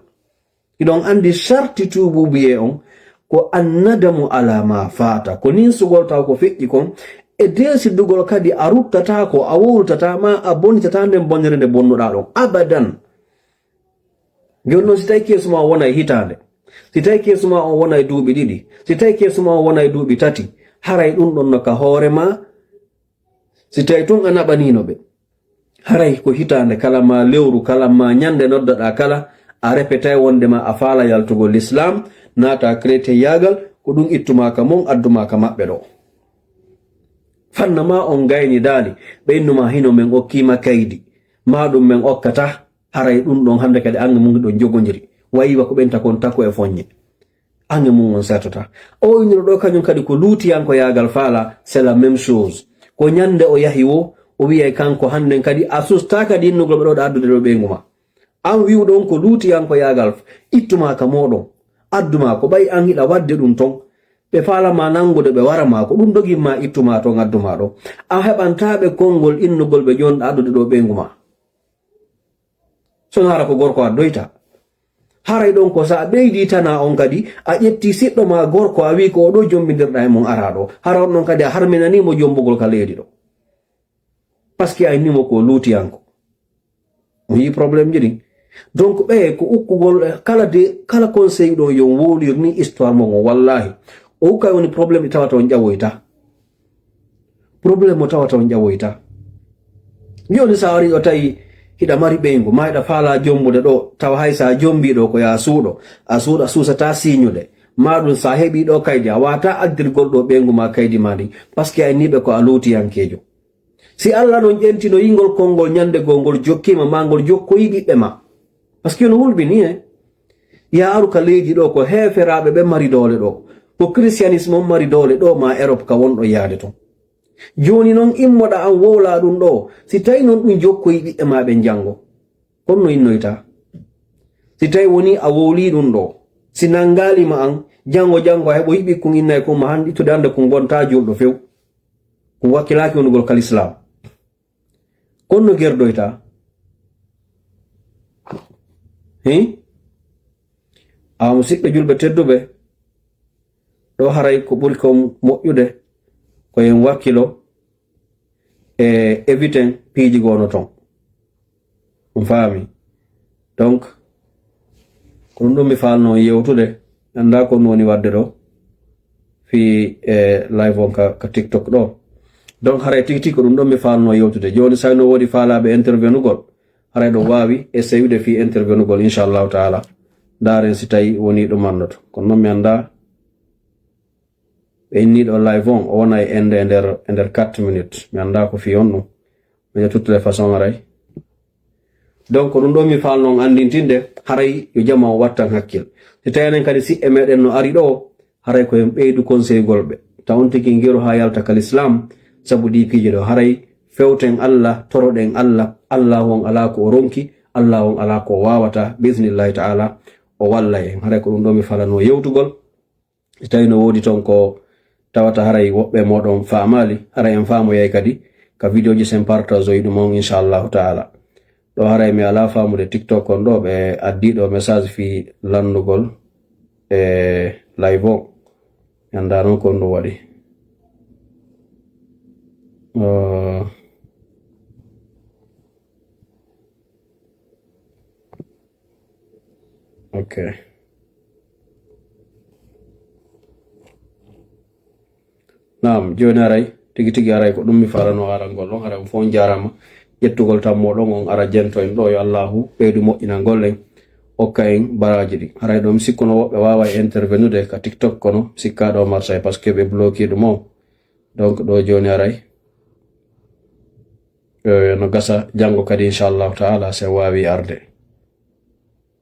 Hiɗon anndi sarti tuubuubuyee on ko annadamu ala ma faata. Ko ninsugol taw ko feƴƴi kon. E deesiddugol kadi a ruttata ko, a wowltata ma, a bonitata nden bonere nde bonnuɗa ɗon. Abadan. Jooni non, si tawi keesu ma wona e hitaande, si tawi keesu ma on wona e duuɓi ɗiɗi, si tawi keesu ma on wona e duuɓi tati, haray ɗum ɗon no ka hoore ma, si tawi tun a naɓaniino ɓe, haray ko hitaande kala ma lewru kala ma ñande noddaɗa kala, a repetay wonde ma a faala yaltugol l'islam, naata chrétienyagal, ko ɗum ittuma ka mon, adduma ka maɓɓe ɗo. Fanna ma on gayni daali, ɓe innuma hino men okkima kaydi, ma ɗum men okkata. Haray ɗum ɗon hannde kadi ange mum ɗon jogondiri. Wayi wa ko ɓenta kon tako e foññe. Ange mum on sertota. O inniro ɗo kañum kadi ko luutiyankoyaagal faala, c'est la même chose. Ko ñande o yahi wo, o wiyay kanko hannden kadi a susta kadi innugol ɓe ɗo ɗa addude ɗo ɓeyngu ma. An wi'uɗo on ko luutiyankoyaagal, ittuma ka mooɗon. Adduma ko ɓay an hiɗa wadde ɗum ton. Ɓe faala ma nangude ɓe wara ma ko ɗum dogin ma ittuma ton adduma ɗo. A heɓanta ɓe konngol innugol ɓe jon ɗa addude ɗo ɓeyngu ma. Sono hara ko gorko addoyta. Haray ɗon ko sa a ɓeydi tana on kadi, a ƴetti siɗɗo ma gorko, a wi ko oɗo jombindirɗa e mum ara ɗo. Hara on ɗon kadi a harminani mo jombugol ka leydi ɗo. Parce que a inni mo ko luutiyanko. On yii problème ji ɗin. Donc ɓe ko ukkugol kala de, kala conseil ɗo yo wowlir ni histoire mo on. Wallahi. O ukkay woni problème ɗi tawata on ƴawoyta. Problème mo tawata on ƴawoyta. Jooni sa ari o tawi hiɗa mari ɓeyngu, ma hiɗa faala jombude ɗo, tawa hay sa jombi ɗo ko ya suuɗo, a suuɗa suusata siñude. Ma ɗum sa heɓi ɗo kaydi, a wata addirgol ɗo ɓeyngu ma kaydi ma ndi, parce que a inni ɓe ko a luutiyankeejo. Si Allah non ƴentino yingol konngol ñande goo ngol jokkima ma ngol jokkoyi ɓiɓɓe ma. Parce que no hulɓini, he. Ya aru ka leydi ɗo ko heeferaaɓe ɓe mari doole ɗo. Ko christianisme on mari doole ɗo ma Europe ka wonɗo yaade ton. Jooni non immoɗa an wowla ɗum ɗo. Si tawi non ɗum jokkoyi ɓiɓɓe ma ɓen janngo. Honno innoyta? Si tawi woni a wowli ɗum ɗo. Si nanngaali ma an, Janngo, janngo, a heɓoyi ɓikkun, inna e kun, ma han ittude annda kun wontaa juulɗo few. Kun wakkilaaki wonugol ka lislaam. Kon no gerdoyta. Hin? Awa, musiɓɓe julɓe tedduɓe, ɗo haray ko ɓuri kon moƴƴude, ko en wakkilo e éviter piiji goo no ton. On faami? Donc, ko ɗum ɗum mi faalno yewtude, annda ko ɗum woni waɗde ɗo, fii, e, live on ka, ka TikTok ɗo. Donc, haray tigi tigi ko ɗum ɗum mi faalno yewtude. Jooni, so no woodi faalaaɓe intervenugol, haray ɗo waawi essayude fii intervenugol, inchallahu taala. Ndaaren si tawi woni ɗum annoto. Kono noon mi annda, ɓe inni ɗo live on, o wona e ende e nder, e nder quatre minutes. Mi annda ko fii on ɗum. Mais de toutes les façons, haray. Donc, ko ɗum ɗo mi faalno on anndintinde, haray yo jama o wattan hakkil. Si tawi enen kadi siɓɓe meɗen no ari ɗo, haray ko en ɓeydu conseil gol ɓe. Ta on tigi ngeru haa yalta ka lislaam, sabu ɗi piiji ɗo. Haray fewten Allah, toroɗen Allah, Allah on alaa ko o ronki, Allah on alaa ko o waawata, bi iznillahi taala, o walla en. Haray ko ɗum ɗo mi faalano yewtugol. Si tawi no woodi ton ko tawata haray woɓɓe mooɗon faamaali, haray en faamoyay kadi ka vidéo ji sen partageoyi ɗum on, inchallahu taala. Ɗo haray mi alaa faamude TikTok on ɗo, ɓe addi ɗo message fii lanndugol e live o. Mi annda noon ko ɗum waɗi. Uh, Ok. Naam, jooni haray, tigi tigi haray ko ɗum mi faalano arangol ɗon, haray on fof on jaaraama ƴettugol tan mooɗon on ara jento en ɗo, yo Allaahu ɓeydu moƴƴinangol en, okka en baraaji ɗi. Haray ɗo mi sikkuno woɓɓe waaway intervenude ka TikTok kono mi sikkaa ɗo marsay parce que ɓe bloqué ɗum on. Donc ɗo jooni haray, eh, no gasa janngo kadi inchallahu taala si en waawi arde.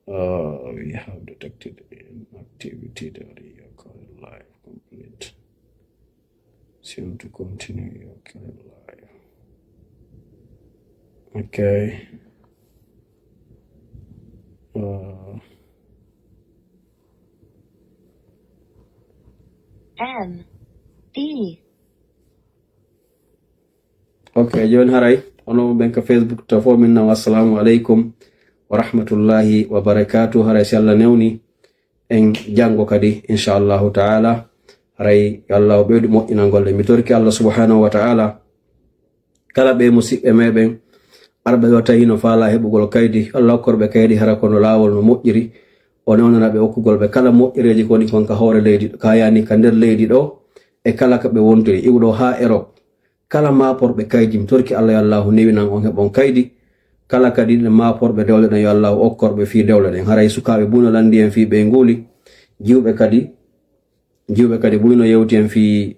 Uh, we have detected inactivity that your current live complete. Seem to continue your current live. Okay. Uh, M D. Ok, jooni haray, onon ɓen ka Facebook to fof min nam, assalamu aleykum wa rahmatullahi wa barakatuh. Haray si Allah newni en janngo kadi, inchallahu taala. Haray yo Allah o ɓeydu moƴƴinangol ɗe. Mi torki Allah subhanahu wa taala, kala ɓe musiɓɓe meɗen, arɓe ɗo tawi no faala heɓugol kaydi, Allah okkorɓe kaydi hara kono laawol no moƴƴiri. O newnana ɓe okkugol ɓe kala moƴƴereeji ko woni kon ka hoore leydi, ka yani ka nder leydi ɗo, e kala ka ɓe wontiri, iwɗo haa Europe. Kala maaporɓe kaydi, mi torki Allah yo Allaahu newinan on heɓon kaydi. Kala kadi maaporɓe dewle ɗen yo Allaahu okkorɓe fii dewle ɗen. Haray sukaaɓe buy no lanndi en fii ɓeynguuli, jiwɓe kadi, jiwɓe kadi buy no yewti en fii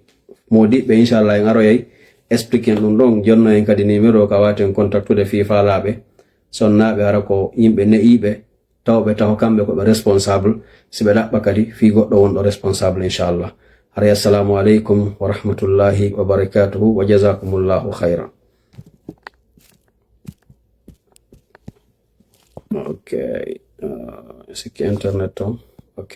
moodiɓɓe, inchallah en aroyay explique en ɗum ɗon, jonno en kadi numéro ka waaten contactude fii faalaaɓe sonnaaɓe hara ko yimɓe ne'iiɓe, tawɓe taho kamɓe ko ɓe responsable, si ɓe ɗaɓɓa kadi fii goɗɗo wonɗo responsable, inchallah. Haray, assalamu aleykum wa rahmatullahi wa barakatuhu wa jazakumullahu khayran. Ok. Uh, sikki internet on. Ok.